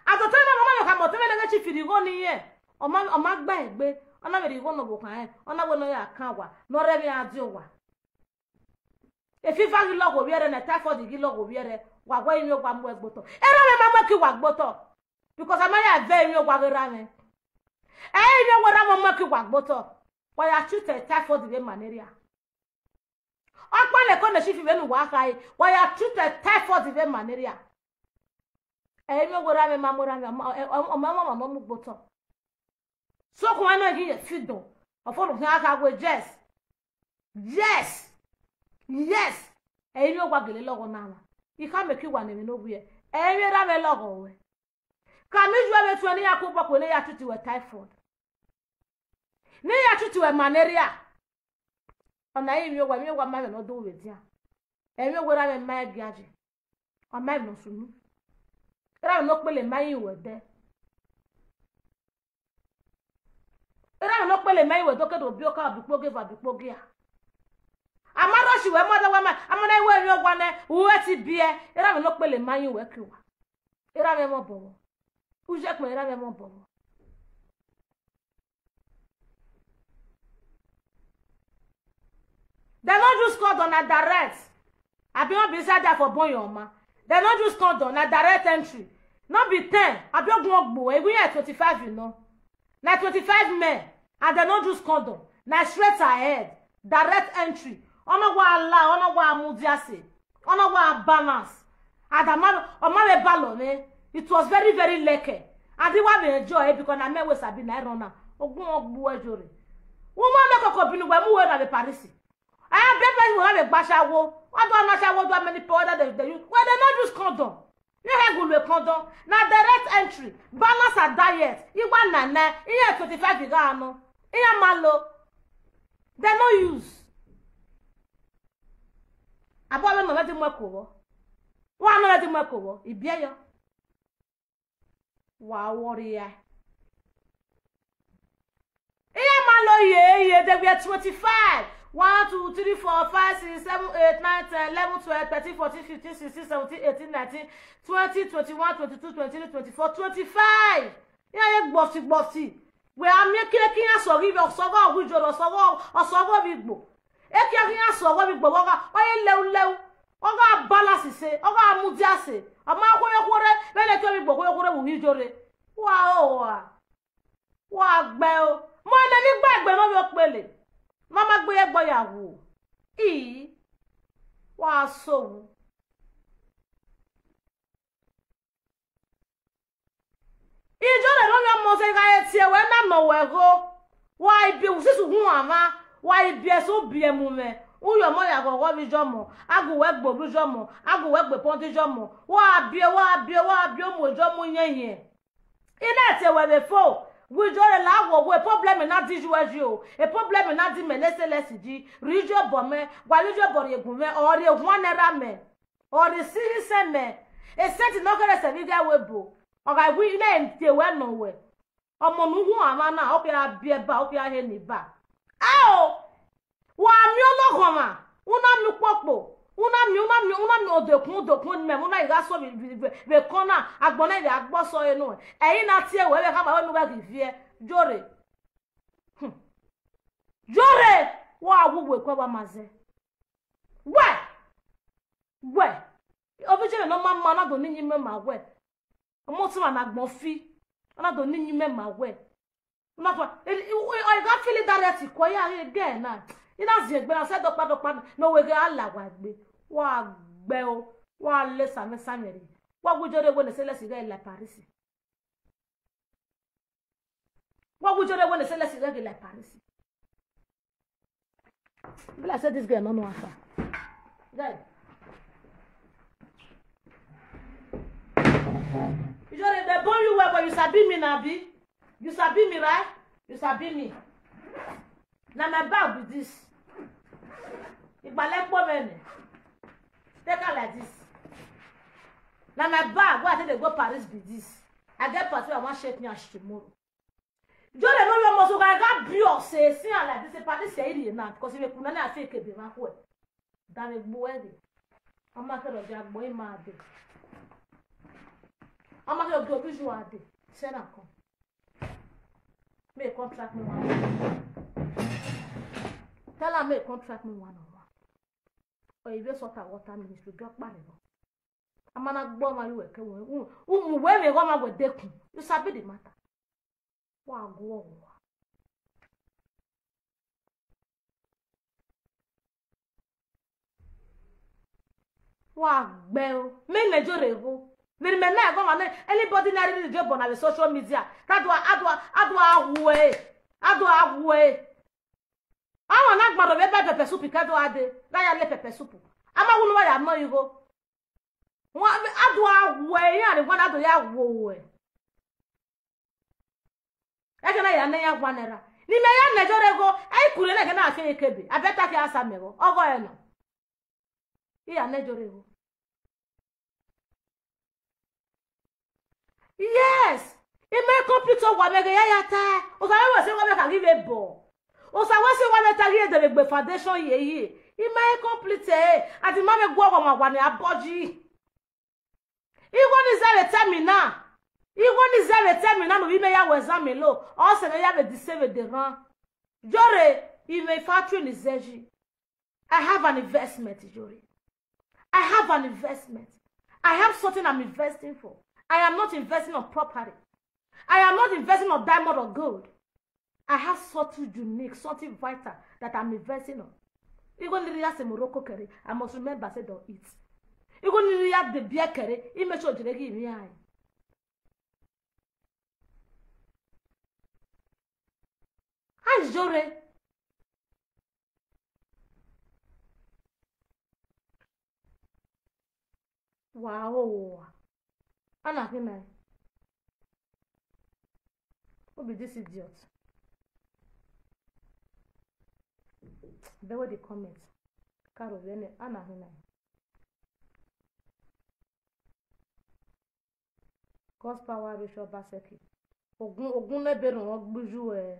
Adotọ na, ọ ma vbe khama ọtẹn mwẹ ne chief rhie igho ne irẹn, ọ ma, ọ ma gba egbe, ọ na vbe rhie igho ne ọvbokhan rẹn, ọ na wẹ ne ọ ya kan owa, ne ọ rre ẹmwẹ iran die owa. Fever ghi lọghọ ovbi ẹre nẹ, typhoid ghi lọghọ ovbi ẹre, wa wẹ ivbi owa mu ẹre gbe otọ. Erha mwẹ ma mu ẹre ke uwa gbe otọ, because a ma ya vẹ ivbi owa ghe erha mwẹ. Ẹ i ivbi owa erha mwẹ mu ẹre ke uwa gbe otọ, wa ya treat typhoid vbe malaria. Ọkpa nẹ ẹko ne chief vbene uwa khare, wa ya treat typhoid vbe malaria. Ẹ i ivbi owa erha mwẹ ma mu erha mwẹ, ọ ma, ọ, ọ, ọ ma mwẹ ọmwa ne ọ mu gbe otọ. Sokpan na ghi ye freedom, ọ fo ne u khian gha wẹ yes. Yes. Yes. Ẹ i ivbi owa gele lọghọ na mwa. I khama ke uwa ne emwi ne ọ wẹ, ẹ i ivbi erha mwẹ lọghọ ruẹ. Khama iju ẹre tuẹ ne iran ku obọ kue ne iran treat wẹ typhoid. Ne iran treat wẹ malaria. Ọna i ivbi owa, ivbi owa ma mwẹ ne ọ do vbe edian. Ẹ i ivbi owa erha mwẹ ma ẹre giaje. Ọ ma mwẹ emwi ne ọ sunu. Erha mwẹ ne ọ kpele ma iran wẹ ẹdẹ. Erha mwẹ ne ọ kpele ma iran wẹ ẹdẹ, ọ ke do biẹ oka, ọ biẹ ukpogieva, ọ biẹ ukpogia. A ma rush wẹ, ma da wẹ ma, a ma na wẹ ivbi owa nẹ, u ru ẹtin biẹ, erha mwẹ ne ọ kpele ma iran wẹ ke uwa. Erha mwẹ mwẹ obọ vbọ. U ye kpẹn, erha mwẹ mwẹ obọ vbọ. Dem no use condom, na direct. Abi no be inside there for born your ma. Dem no use condom, na direct entry. No be ten, abi ogun ogbo, egbe iran twenty-five, you know. Na twenty-five men, and dem no use condom. Na straight ahead, direct entry. Ọ na wa la, ọ na wa mudia sẹ. Ọ na wa balance. And a ma, ọ ma vbe balọ mwẹ. It was very, very lucky. And I wa vbe enjoy it because na mẹ wẹ Sabina run na. Ogun ọ gbuẹ Ijore. Wẹ ma nọ koko binu wẹ mu wẹ na vbe Paris. I am very, very well vbe gba ashawo. Wa do na ashawo, do many people that they, they use. Well, they no use condom. Ne hẹ gulu condom. Na direct entry. Balance and diet. Iwa nine nine. Iran twenty-five igha nọ. Iran ma lo. They no use. Abọ vbe nọ vbe di mu ẹko vbọ. Wa nọ vbe di mu ẹko vbọ. I biẹ yọ. Wa wọ rria. Iran ma lo ye, ye, they were twenty-five. One, two, three, four, five, six, seven, eight, nine, ten, eleven, twelve, thirteen, fourteen, fifteen, sixteen, seventeen, eighteen, nineteen, twenty, twenty-one, twenty-two, twenty-three, twenty-four, twenty-five. Iran ye gbọsi gbọsi. Wẹ a miẹn kire ke iran sọghe ivbi, ọ sọghe ọghe Ijore, ọ sọghe, ọ sọghe ovbi Igbo. Ekia ghi iran sọghe ovbi Igbo, vbe ọ gha, ọ ye lẹu lẹu. Ọ gha balance sẹ, ọ gha mudia sẹ. Ọ ma khuẹrhẹ khuẹrhẹ, vbene ke ovbi Igbo khuẹrhẹ khuẹrhẹ vbe uhi Ijore. Wa o, wa. Wa gbe o. Mọ ne emwi gbe egbe ne ovbi okpele. Ma ma gbe egbe ya wu. I, wa so wu. Ijore ne ovbi ọmọ zẹ gha re tie wẹ na nọ wẹ gho. Wa i biẹ usisi uhuan mwa, wa i biẹ ẹse ubiẹ mu mwẹ. U ye ọmọ ya ghọghọ vbe ijọmọ, a gu wẹ gbe orhu ijọmọ, a gu wẹ gbe pọndi ijọmọ. Wa biẹ, wa biẹ, wa biẹ umu ijọmọ uyẹnyẹn. I na tie wẹ vbe fo, wẹ Ijore la wọ wẹ problem na di yu ẹ yi o, e problem na di mẹ ne Celeste yi, rhie iyobọ mẹ, wa rhie iyobọ rhie gun mwẹ, ọ rhie ohuan ne erha mẹ. Ọ rhie isi isẹn mẹ, esẹtin ne ọ kherhe sẹ vbe ighe ẹvbo ebo, ọ gha wi ne tie wẹ nọ wẹ. Ọmọ ne u huan mwa na, ọ khian biẹ ba, ọ khian he ni ba. Ao, wa miẹn ọlọghọmwa, u na miẹn ukpokpo, U na miẹn, u na miẹn, u na miẹn odekun, odekun ne imẹ, u na gha so vbe, vbe, vbe, vbe corner, agbọn na vbe agbọ sẹ ọre nẹ. Ẹre I na tie ruẹ vbe khama wẹ ne u ghẹ ghi viẹ. Jore. Hmm. Jore, wa wu uwu ekuẹ wa ma zẹ. Wẹ, wẹ, ovbi Jore ne ọ ma ma, ọ na do ne iyẹn imẹ ma wẹ. Ọmọ ọtẹn na agbọn fi, ọ na do ne iyẹn imẹ ma wẹ. Ọ na fọ, ọ gha feel direct kue ya ghe gẹ na. I na ziẹn egbe na sẹ dọkpa dọkpa na, ne ọ wẹ ghe a la wa egbe. Wa gbẹ o, wa le samẹ samẹ rre. Wa wu Jore wẹ ne sẹ lẹsi ghẹ la Paris. Wa wu Jore wẹ ne sẹ lẹsi ghẹ ghi la Paris. Be like say this girl no know answer. Girl. You just dey born you well, but you sabi me na, abi? You sabi me, right? You sabi me. Na my bag be this. Igbalẹ kpo mwẹ nẹ. Take am like this. Na my bag wey I take dey go Paris be this. I get party, I wan shake me as tomorrow. Jore no almost gha gha be o se si am like this, party sẹ iri na, because me kuna na fake ebe ma khuẹ. Da vbe gbe uwẹ ghe. Ọ ma kẹrẹ ọ dia agbọn ima dee. Ọ ma kẹrẹ ọ dia oruju a dee. Sẹ na kọn. Make contract me one on one. Tell am make contract me one on one. Or if you sort out water ministry, drop money. A ma na gbe ọmwa ye uwẹ ke uwẹ, u, u mu uwẹ vbe ghe ọmwa wẹ dekun. You sabi the matter. Wa gu ọghọ. Wa gbẹ o. Me ne Jore gho. Vbene mẹ na ẹghẹ ọmwa nẹ, anybody na rhirhi rhie obọ na vbe social media, ka do a, a do a, a do a wu ẹre. A do a wu ẹre. Ọmwa na gbarọ vbe ba pepper soup ke do a dee, gha ya le pepper soup. A ma wu ne uwa ya nọ igho. Wa, a do a wu ẹre, iran rre wa na do ya wu ẹre. Ẹghẹ na ya ne iran wa nẹ ra. Ne imẹ ya ne Jore gho, ẹ i kurre ne ẹghẹ na fi ẹre kebe. A bẹta ke a sa mẹ vbọ, ọghọ ẹre nọ. I ya ne Jore gho. Yes, I ma complete owa mwẹ ghe ya ya ta. Osa wẹ wẹ sẹ wa vbe kha ghi vbe bọ. Osa wẹ sẹ wa vbe ta ghi de vbe gbe foundation ye ye. I ma complete ẹre. A ti ma vbe gu ọghọ ọmwa wa ni a bọ yi. Igho ni zẹ vbe tẹ mi na. Igho ni zẹ vbe tẹ mi na ne ovbi mẹ ya wẹ exam lo. Ọ sẹ mwẹ ya vbe deceive de rran. Jore, I mwẹ factory ni zẹ yi. I have an investment, Jore. I have an investment. I have something I'm investing for. I am not investing on property. I am not investing on diamond or gold. I have something unique, something vital that I'm investing on. Igho ni rhie ya sẹ Morocco kẹre, I must remember say don't eat. Igho ni rhie ya de biẹ kẹre, I make sure jere ghi mwi ae. A i Jore. Wa o, ana khin nae. Who be this idiot? Be with the comment. Karo vbe ne, ana khin nae. God's power reach Obaseki. Ogun, ogun ne ebe rọnrọn gbe uju ẹ.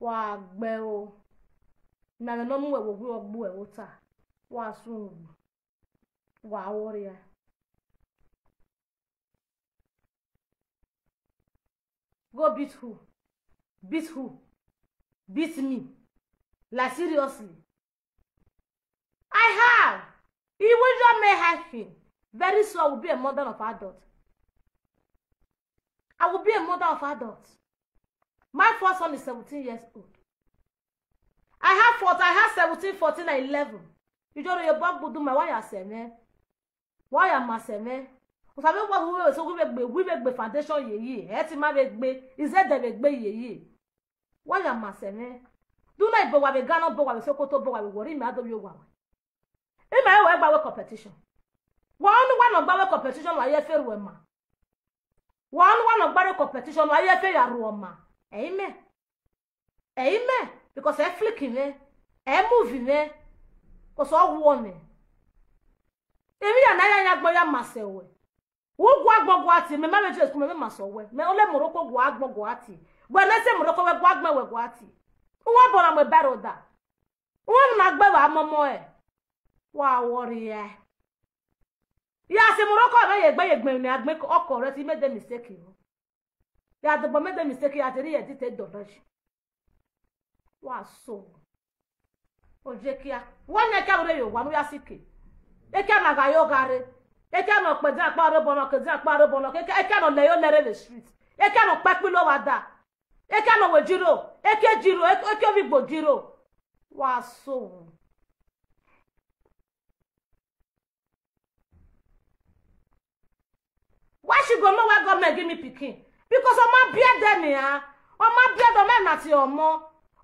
Wa gbẹ o. Na mwẹ ne ọ mu wẹ vbe ogui ọgbu ẹ vbe ota. Wa sun ugbo. Wa worrier. Go beat who? Beat who? Beat me? Like, seriously? I have. He will not make hyphen. Very soon, I will be a mother of adult. I will be a mother of adult. My first son is seventeen years old. I have fourteen, I have seventeen, fourteen, and eleven. You don't know your bug do my why I say, man. Why am I say, man? Because I don't want to so we make, we make the foundation ye ye. Eti ma make, is that the make ye ye? Why am I say, man? Do not be wa be Ghana, be wa be Sokoto, be wa be worry me, I don't know why. Ima ẹre wẹ gba wẹ competition. Wa ọnii wa nọ gba wẹ competition, wa ye fe ruẹ ma. Wa ọnii wa nọ gba wẹ competition, wa ye fe ya ruẹ ma. Amen. Amen. Because ẹ flick mwẹ, ẹ move mwẹ, because ọ wọ mwẹ. Emwi ya na ya ya gbọ ya ma sẹ wẹ. U gu agbọn gua tie, mẹ ma vbe Jesu, mẹ ma sẹ wẹ. Mẹ ole Morocco gu agbọn gua tie. Wẹ ne sẹ Morocco wẹ gu agbọn wẹ gua tie. U wa bọ na mu eba ẹre ọda. Uwẹ na gbe vbe amọmọ ẹ. Wa worry ẹe. Ya sẹ Morocco vbe ye egbe ye egbe ne a gbe ọkọ rẹ, te I made mistake o. Ya dọbọ made mistake, ya te rhie edit dọlọ yi. Wa so. Ojekia. Wẹ ne ẹkia rre ye owa ne u ya sike. Ẹkia na gha yo gha rre. Ẹkia na kpẹdẹ akpa rre obọ nọ, kẹdẹ akpa rre obọ nọ, ẹkia, ẹkia na lẹ yo lẹ rre vbe street. Ẹkia na kpẹ kpilo vbe ada. Ẹkia na wẹ jiro. Ẹkia jiro, ẹkia ovbi igbo jiro. Wa so. Why she go know why government give me pikin? Because ọ ma biẹ ẹdẹ nian. Ọ ma biẹ ẹdẹ, ọ ma na tie ọmọ.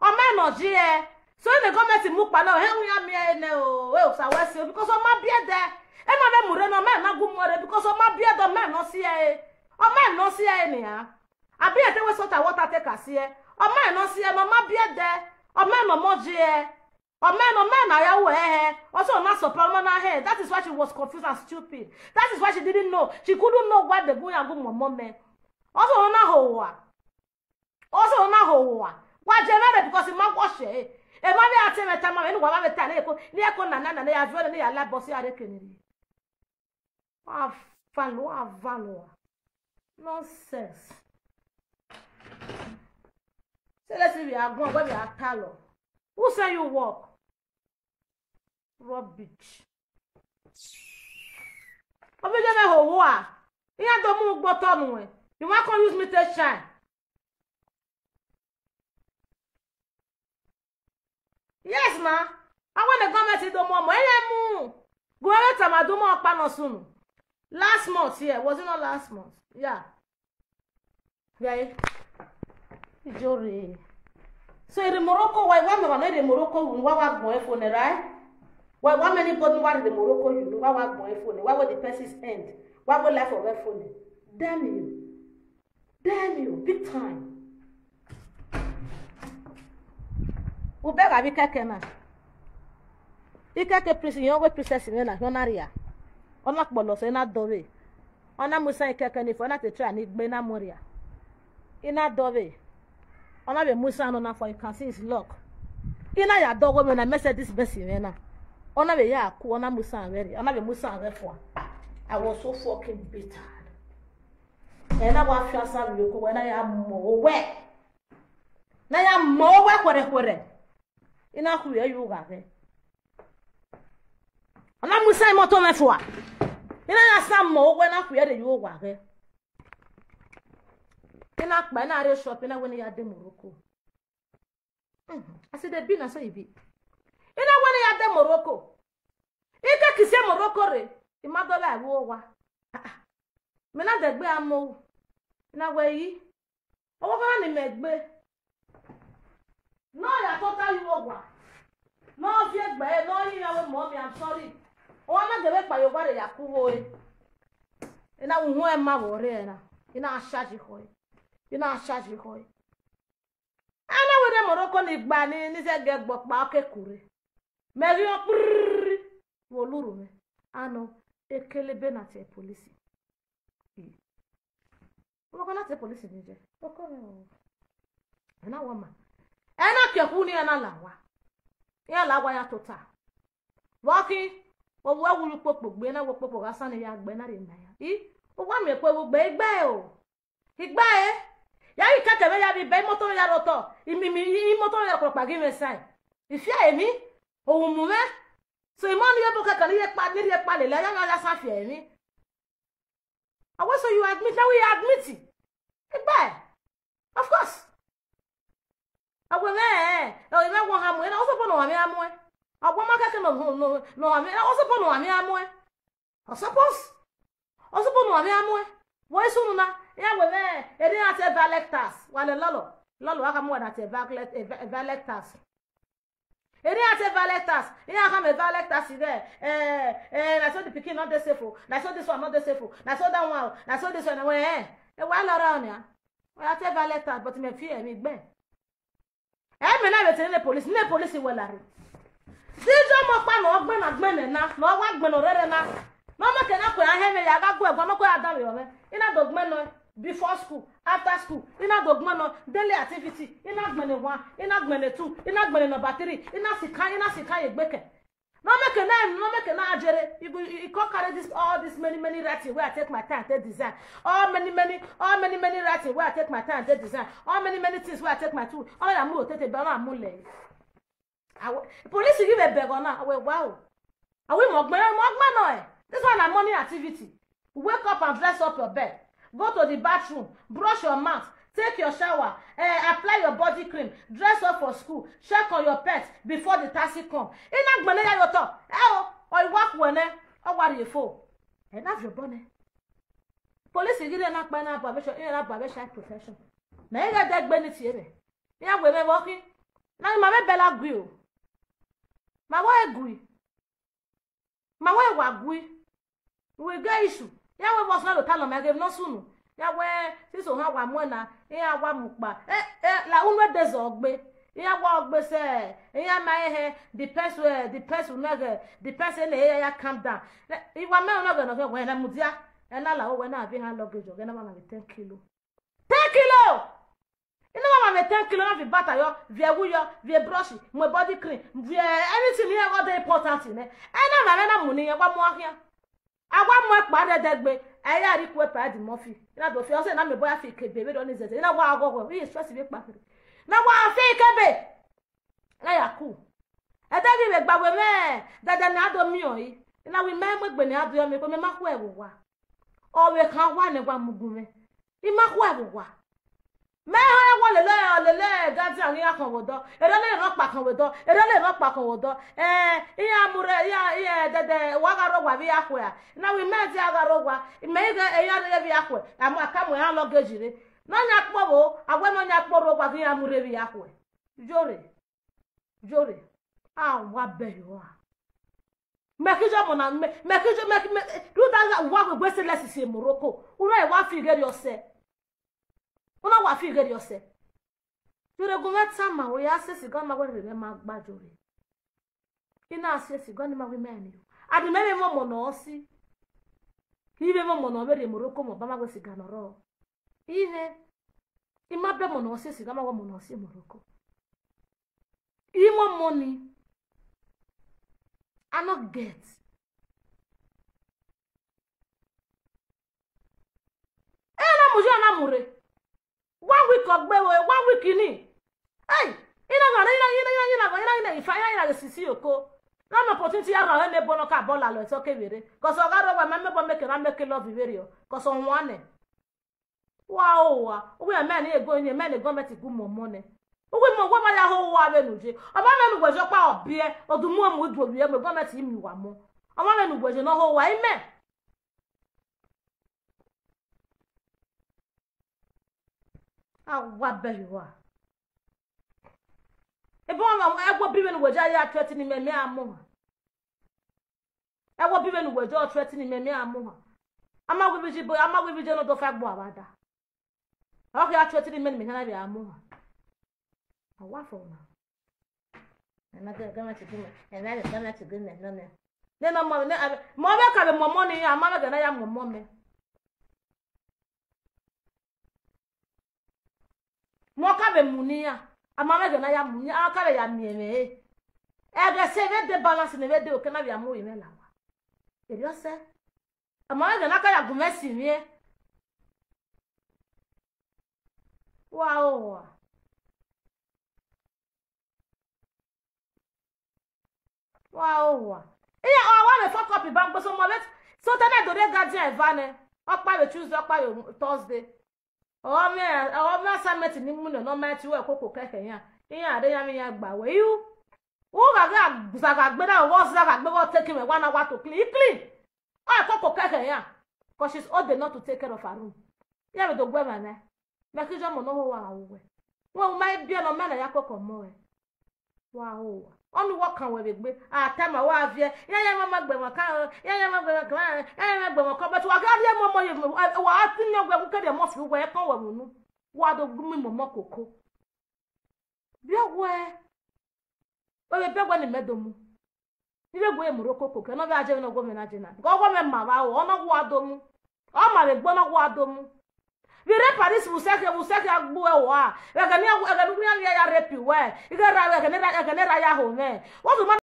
Ọ ma nọ yi ẹe. So, ene government mu kpa na, ọ hẹ wẹ iran miẹn ẹre nẹ o, e Osa wẹ si o, because ọ ma biẹ ẹdẹ. Ena vbe mu rre nọ, ọ ma na gu mu ẹre, because ọ ma biẹ ẹdẹ, ọ ma nọ si ẹre. Ọ ma nọ si ẹre nian. Abi ẹdẹ wẹ salt and water te ka si ẹe. Ọ ma nọ si ẹe, ne ọ ma biẹ ẹdẹ. Ọ ma nọ ọmọ yi ẹe. Ọ ma nọ, ọ ma na ya ru ẹre hẹ. Ọ sẹ ọ na surprise, ọ ma na hẹ. That is why she was confused and stupid. That is why she didn't know. She couldn't know why they go and go mọmọ mẹ. Ọ sẹ ọ na ho wa. Ọ sẹ ọ na ho wa. Wa je na rẹ because I ma wọ ọshẹ ẹre. Emwa vbe a te mwẹ tama mwẹ, ne uwa vbe ta ne eko, ne eko na na na, ne ya viọ ne ya la bọ si a rre kene rre. Wa valo, wa valo. Nonsense. Say let's see, we are going, where we are talọ. Who send you work? Rubbish. Ọ vbe ye mwẹ ho wa. Iran do mu ugbo otọ nuẹn. You wan come use me take shine? Yes, ma. Awa ne government do mu ọmọ, ẹre mu. Gu ẹre tama do mu ọkpa nọ sunu. Last month, yeah, was it not last month? Yeah. Yeah. Ijore. So, ire Morocco, why, why me wanna ire Morocco, why, why gbọn phone, right? Why, why many body why ire Morocco, you know, why, why gbọn phone, why, where the persons end, why, where life of phone? Damn you. Damn you, big time. U bẹghe avbe ikẹkẹ na. Ikẹkẹ princess, iyẹn ọghe princess mwẹ na, ọ na rria. Ọ na kpọlọ sẹ, ọ na dọvbe. Ọ na mu isan ikẹkẹ ni fua, ọ na te try ni gbe, na mu rria. I na dọvbe. Ọ na vbe mu isan nọ na fua, you can see his luck. I na ya dọghe mwẹ na, Mercedes Benz mwẹ na. Ọ na vbe ya ku, ọ na mu isan vbe rria, ọ na vbe mu isan vbe fua. I was so fucking bitter. Ẹ na wa fian sa vbe oko wẹ, na ya mọ owẹ. Na ya mọ owẹ khuẹrhẹkhuẹrhẹ. I na khuiẹ ye ugha ghẹ. Ọ na mu isan imọto mwẹ fua. I na ya sa mọ owẹ, na khuiẹ rre ye ugha ghẹ. I na kpa, I na rrie shop, I na wẹ ne I ya de Morocco. Mm, as e dey be, na so e be. I na wẹ ne I ya de Morocco. I ke kisi Morocco rre, I ma dọlọ ẹvbo owa. Ah, ah. Mẹ na dẹgbe a mọ ru. I na wẹ yi. Ọvbokhan ni mẹ gbe. Ne ọ ya tota ye owa. Ne ọ viẹ egbe ẹre, ne ọ rinmwian wẹ, "Mummy, I'm sorry." Ọ wa na ghe vbe kpa ye owa rre ya ku ugho ẹre. I na wẹ uhunmwu ẹre ma vbe ọ rre na. I na charge khọe. I na charge khọe. A na wẹ ne Morocco ni gba ni, ni zẹ gẹ gbọkpa, ọ ke kurre. Mẹ ghi ọ kpiriri, vbe olurhu mwẹ. A nọ, ekelebe na tie police. Ọvbokhan na tie police ni je. Ọkọ mwẹ o. Ẹ na wọ ma. Ẹ na ke khu ni, ẹ na la owa. Iran la owa ya tota. Vbe ọ khin, ovbi uwẹ wu ye ukpokpo gbe, ẹ na wẹ ukpokpo gha sẹ ne ya gbe, ẹ na rhie ma ya. I, uwa miẹn ekpo vbe ugbe, I gbe ẹre o. I gbe ẹre. Ya ghi kẹkẹ mwẹ ya vbe ibẹ, imoto mwẹ ya rre otọ. I mi, mi, imoto mwẹ ya rre ọkpọkpa ghi mwẹ sae. I fian emwi, ohu mu mwẹ. So, imọ ni ye ebo kẹkẹ ni rhie ekpa, ni rhie ekpa lele, ya, ya, ya sa fian emwi. Ọ wẹ, so you admit? Na wẹ I admit. I gbe ẹre. Of course. Ọ wẹ mwẹ, ẹ, ẹ, ọ mwẹ wọ ha muẹn, na, ọ suppose ne ọ mwẹ ha muẹn. Ọ wẹ ma kẹkẹ ne ọ, ne ọ, ne ọ mwẹ, na, ọ suppose ne ọ mwẹ ha muẹn. Ọ suppose. Ọ suppose ne ọ mwẹ ha muẹn. Vbe sunu na, iran wẹ mwẹ, erriọ iran tie valet tax, wa lẹ lọlọ, lọlọ, a ka mu wa na tie valet, eh, va-, valet tax. Erriọ iran tie valet tax, iran khama valet tax ighẹ, eh, eh, na so the pikin no dey safe o, na so this one no dey safe o, na so that one o, na so this one, eh, eh, wa lọ ra ọnia. Wa ya tie valet tax, but mẹ fian emwi gbe. Ẹ mẹ na vbe te ne police, ne police wẹ la rre. Dede ọmọ ọkpa ne ọ gbẹn na gbẹn nẹ na, ne ọ wa gbẹn ne ọ rẹrẹ na. Ne ọ ma kẹ na kue a hẹ mwẹ ya gha gu ẹguae, ne ọ kue a danmwehọ mwẹ. I na do gbẹn nọ before school, after school, I na do gbẹn nọ daily activity, I na gbẹn ne one, I na gbẹn ne two, I na gbẹn ne number three, I na sikan, I na sikan ye egbe kẹ. No make na, no make na jere. You go, you, you come carry this, all this many, many writing where I take my time to design. All many, many, all many, many writing where I take my time to design. All many, many things where I take my two. All that more take a bell and more lay. Police give a bag on now. Well, wow. Are we more, more, more, no, eh? This one na morning activity. Wake up and dress up your bed. Go to the bathroom, brush your mouth, take your shower, eh, apply your body cream, dress up for school, check on your pet before the taxi come. Ina gbẹnẹ ya yo tọ. Ẹ o, ọ i wa khuẹ nẹ, ọ wa rhie fo. Ẹ na viọ obọ nẹ. Police ghi rre na kpa na bua vbe shine, na bua vbe shine profession. Mẹ i ghẹ dẹ gbe ni tie mwẹ. Iran wẹ mwẹ vbe ọ khin. Na ma vbe bẹla gui o. Ma wẹ gui. Ma wẹ wa gui. We get issue. Iran wẹ vbọ sunu lo ta lọ ma ghe ne ọ sunu. Iran wẹ, since ohan wa muẹn na, iran wa mu kpa. Eh, eh, la unu ẹdẹ zọ gbe. Iran wa gbe sẹ, iran ma he, the person, eh, the person na ghe, the person na ya, ya calm down. Eh, iwa mẹ na ghe nọ ghe wẹ na mudia. Ẹ na la wẹ na vbe ha luggage, ọghe na ma ma vbe ten kilo. Ten kilo! Ina ma ma vbe ten kilo na viọ ibata yọ, viọ ẹwu yọ, viọ brush, mu body cream, viọ anything ni ẹghẹ ọ de important nẹ. Ẹ na ma mwẹ na mu ne iran wa mu khian. A wa mu ẹkpa rre ẹdẹgbe, ẹ ya rhie ikue pa Eddie Murphy. Ina do fi ọsẹ na miẹn obọ ya fi ikebe vberriọ ni zẹzẹ. Ina wa ghọghọ, I stress vbe kpa kherhe. Na wa fi ikebe. Na ya ku. Ẹdẹ ghi vbe gba wẹ mwẹ, dẹdẹ ne a do miẹn ọre. Ina wẹ mẹ mu egbe ne a do miẹn, mẹ ma khuẹ vbe owa. Ọ vbe khan owa ne wa mu gun mwẹ. I ma khuẹ vbe owa. Mẹ họn ẹwọ lele, lele guardian ghi ya khọn vbe odọ. Erha lele ne ọkpa khọn vbe odọ. Erha lele ne ọkpa khọn vbe odọ. Eh, iran mu rre, iran, iran dẹdẹ, wa gha rre owa vbe ya khuẹ a. Na wẹ mẹ dia gha rre owa. Mẹ i ghe eyan rre vbe ya khuẹ. A mu, a ka mu iran luggage rre. Ne ọ yan kpọvbo, a wẹ ne ọ yan kpọrre owa ghi iran mu rre vbe ya khuẹ. Yore. Yore. A wa bẹ yọ a. Mẹ kije ọmọ na, mẹ, mẹ kije, mẹ, mẹ, rhunmwuda gha, wa wẹ wẹ sẹ lẹsisi Morocco. U na wa fi ighe rriọ sẹ. U na wa fi ighe rriọ sẹ. Yore gu mwẹ tama, u ya sẹ siga ma wẹ rre mwẹ ma gba Yore. I na sẹ siga ni ma wẹ mẹ ni o. And mẹ vbe mwẹ ọmọ ne ọ si. I vbe mwẹ ọmọ ne ọ vbe rrie Morocco, mẹ ọba ma wẹ siga ne ọ rrọọ. I vbe, I ma bẹ ọmọ ne ọ si siga ma wẹ ọmọ ne ọ si Morocco. I mwẹ ọmọ ni, I no get. Ẹ na mu ye, ọ na mu rre. One week ọ gbe vbe, one week ni. Hey, I na gha, I na, I na, I na, I na gha, I na, I na, I na, I na gha sisi oko. Na mẹ opportunity ya rhan ne ebo nọ ka bọ lalọ ẹsẹ ọ ke vbe rre. 'Cause ọ gha rre owa, ma mẹ obọ make na make love vberriọ. 'Cause ọ wan nẹ. Wa ho owa, uwẹ mẹ ne ego ni, mẹ ne government gu mu ọmọ nẹ. Uwẹ mọ, uwẹ ma ya ho owa vbene u ye. Ọ ma vbene uwẹ ye ọkpa ọ biẹ, ọ do mu ọmọ iduo vbiẹ, government i miẹn uwa mọ. Ọ ma vbene uwẹ ye ne ọ ho owa, imẹ. A wa bẹ ye uwa. Ebe ọmwa, ẹgbe obi vbene uwẹ ye ya threaten mẹ, mẹ a mu ohan. Ẹgbe obi vbene uwẹ ye ọ threaten mẹ, mẹ a mu ohan. A ma wẹ ivbi ye, a ma wẹ ivbi ye ne ọ do fa ẹgbo avbe ada. Ọ khian threaten mẹ ne mẹ khian na vbe a mu ohan. A wa fọ na. Ẹ na gẹ, gẹ mẹ ti gu mẹ, ẹ na gẹ, gẹ mẹ ti gu mẹ nọ nẹ. Nene ọmọ, ne, a, mẹ ọ vbe ka vbe mu ọmọ ne iran, a ma vbe ghe ne a ya mu ọmọ mẹ. Mẹ ọ ka vbe mu ne iran, a ma vbe ghe ne a ya mu ne iran, a ka vbe ya miẹn mwẹ ẹre. Ẹghẹ sẹ vbe de balance ne vbe de okẹ na vbe a mu vbe mwẹ la owa. Erriọ sẹ, a ma vbe ghe ne a ka ya gu mwẹ si mwẹ. Wa ho owa. Wa ho owa. Iran, ọ wa vbe fuck up ba mgbe so mọ vbe, so te na do rre guardian eva nẹ. Ọkpa vbe Tuesday, ọkpa vbe Thursday. Ọ mwẹ, ọ mwẹ assignment ni mu nẹ, ne ọ ma ti wẹ koko kẹkẹ iran. Iran rre iran vbe iran gba wẹ. Iu, u gha gha zagha gbe na, ọ zagha gbe vbe ọ take him, wa na wa to clean. I clean. Ọ koko kẹkẹ iran. 'Cause she's old enough to take care of her room. Iran vbe do gu ẹmwẹ nẹ. Mẹ kije ọmọ ne ọ ho owa gha ru wẹ. Wẹ u ma biẹ ne ọ ma na ya koko ọmọ rẹ. Wa ho owa. Ọnii wẹ ọ kan wẹ vbe egbe. A tama wa viẹ. Iran ya mwẹ ọmọ gbe ẹmwẹ kan, iran ya mwẹ gbe ẹmwẹ kan, iran ya mwẹ gbe ẹmwẹ kan. But wa gha rhie mu ọmọ ye, wa a ti miẹn wẹ, u ke rhie ọmọ fi uwẹ, ẹ kọn wẹ vbe unu. Wa do gu mu ọmọ koko. Biẹ wẹ, wẹ vbe bẹ wẹ ne imẹ do mu. I vbe gu ẹre mu rre okoko kẹ, ne ọ vbe a je vbene ọghuọmẹ na je na. Because ọghuọmẹ ma vbe aro, ọ na wu a do mu. Ọ ma vbe egbe, ọ na wu a do mu. Vbe rre Paris, vbe usẹ khian, vbe usẹ khian gbe uẹ ua. Ẹghẹ ne, ẹghẹ ne uwẹ iran ya rape wẹ. Ighẹ ra, ẹghẹ ne ra, ẹghẹ ne ra ya ho mwẹ. What do you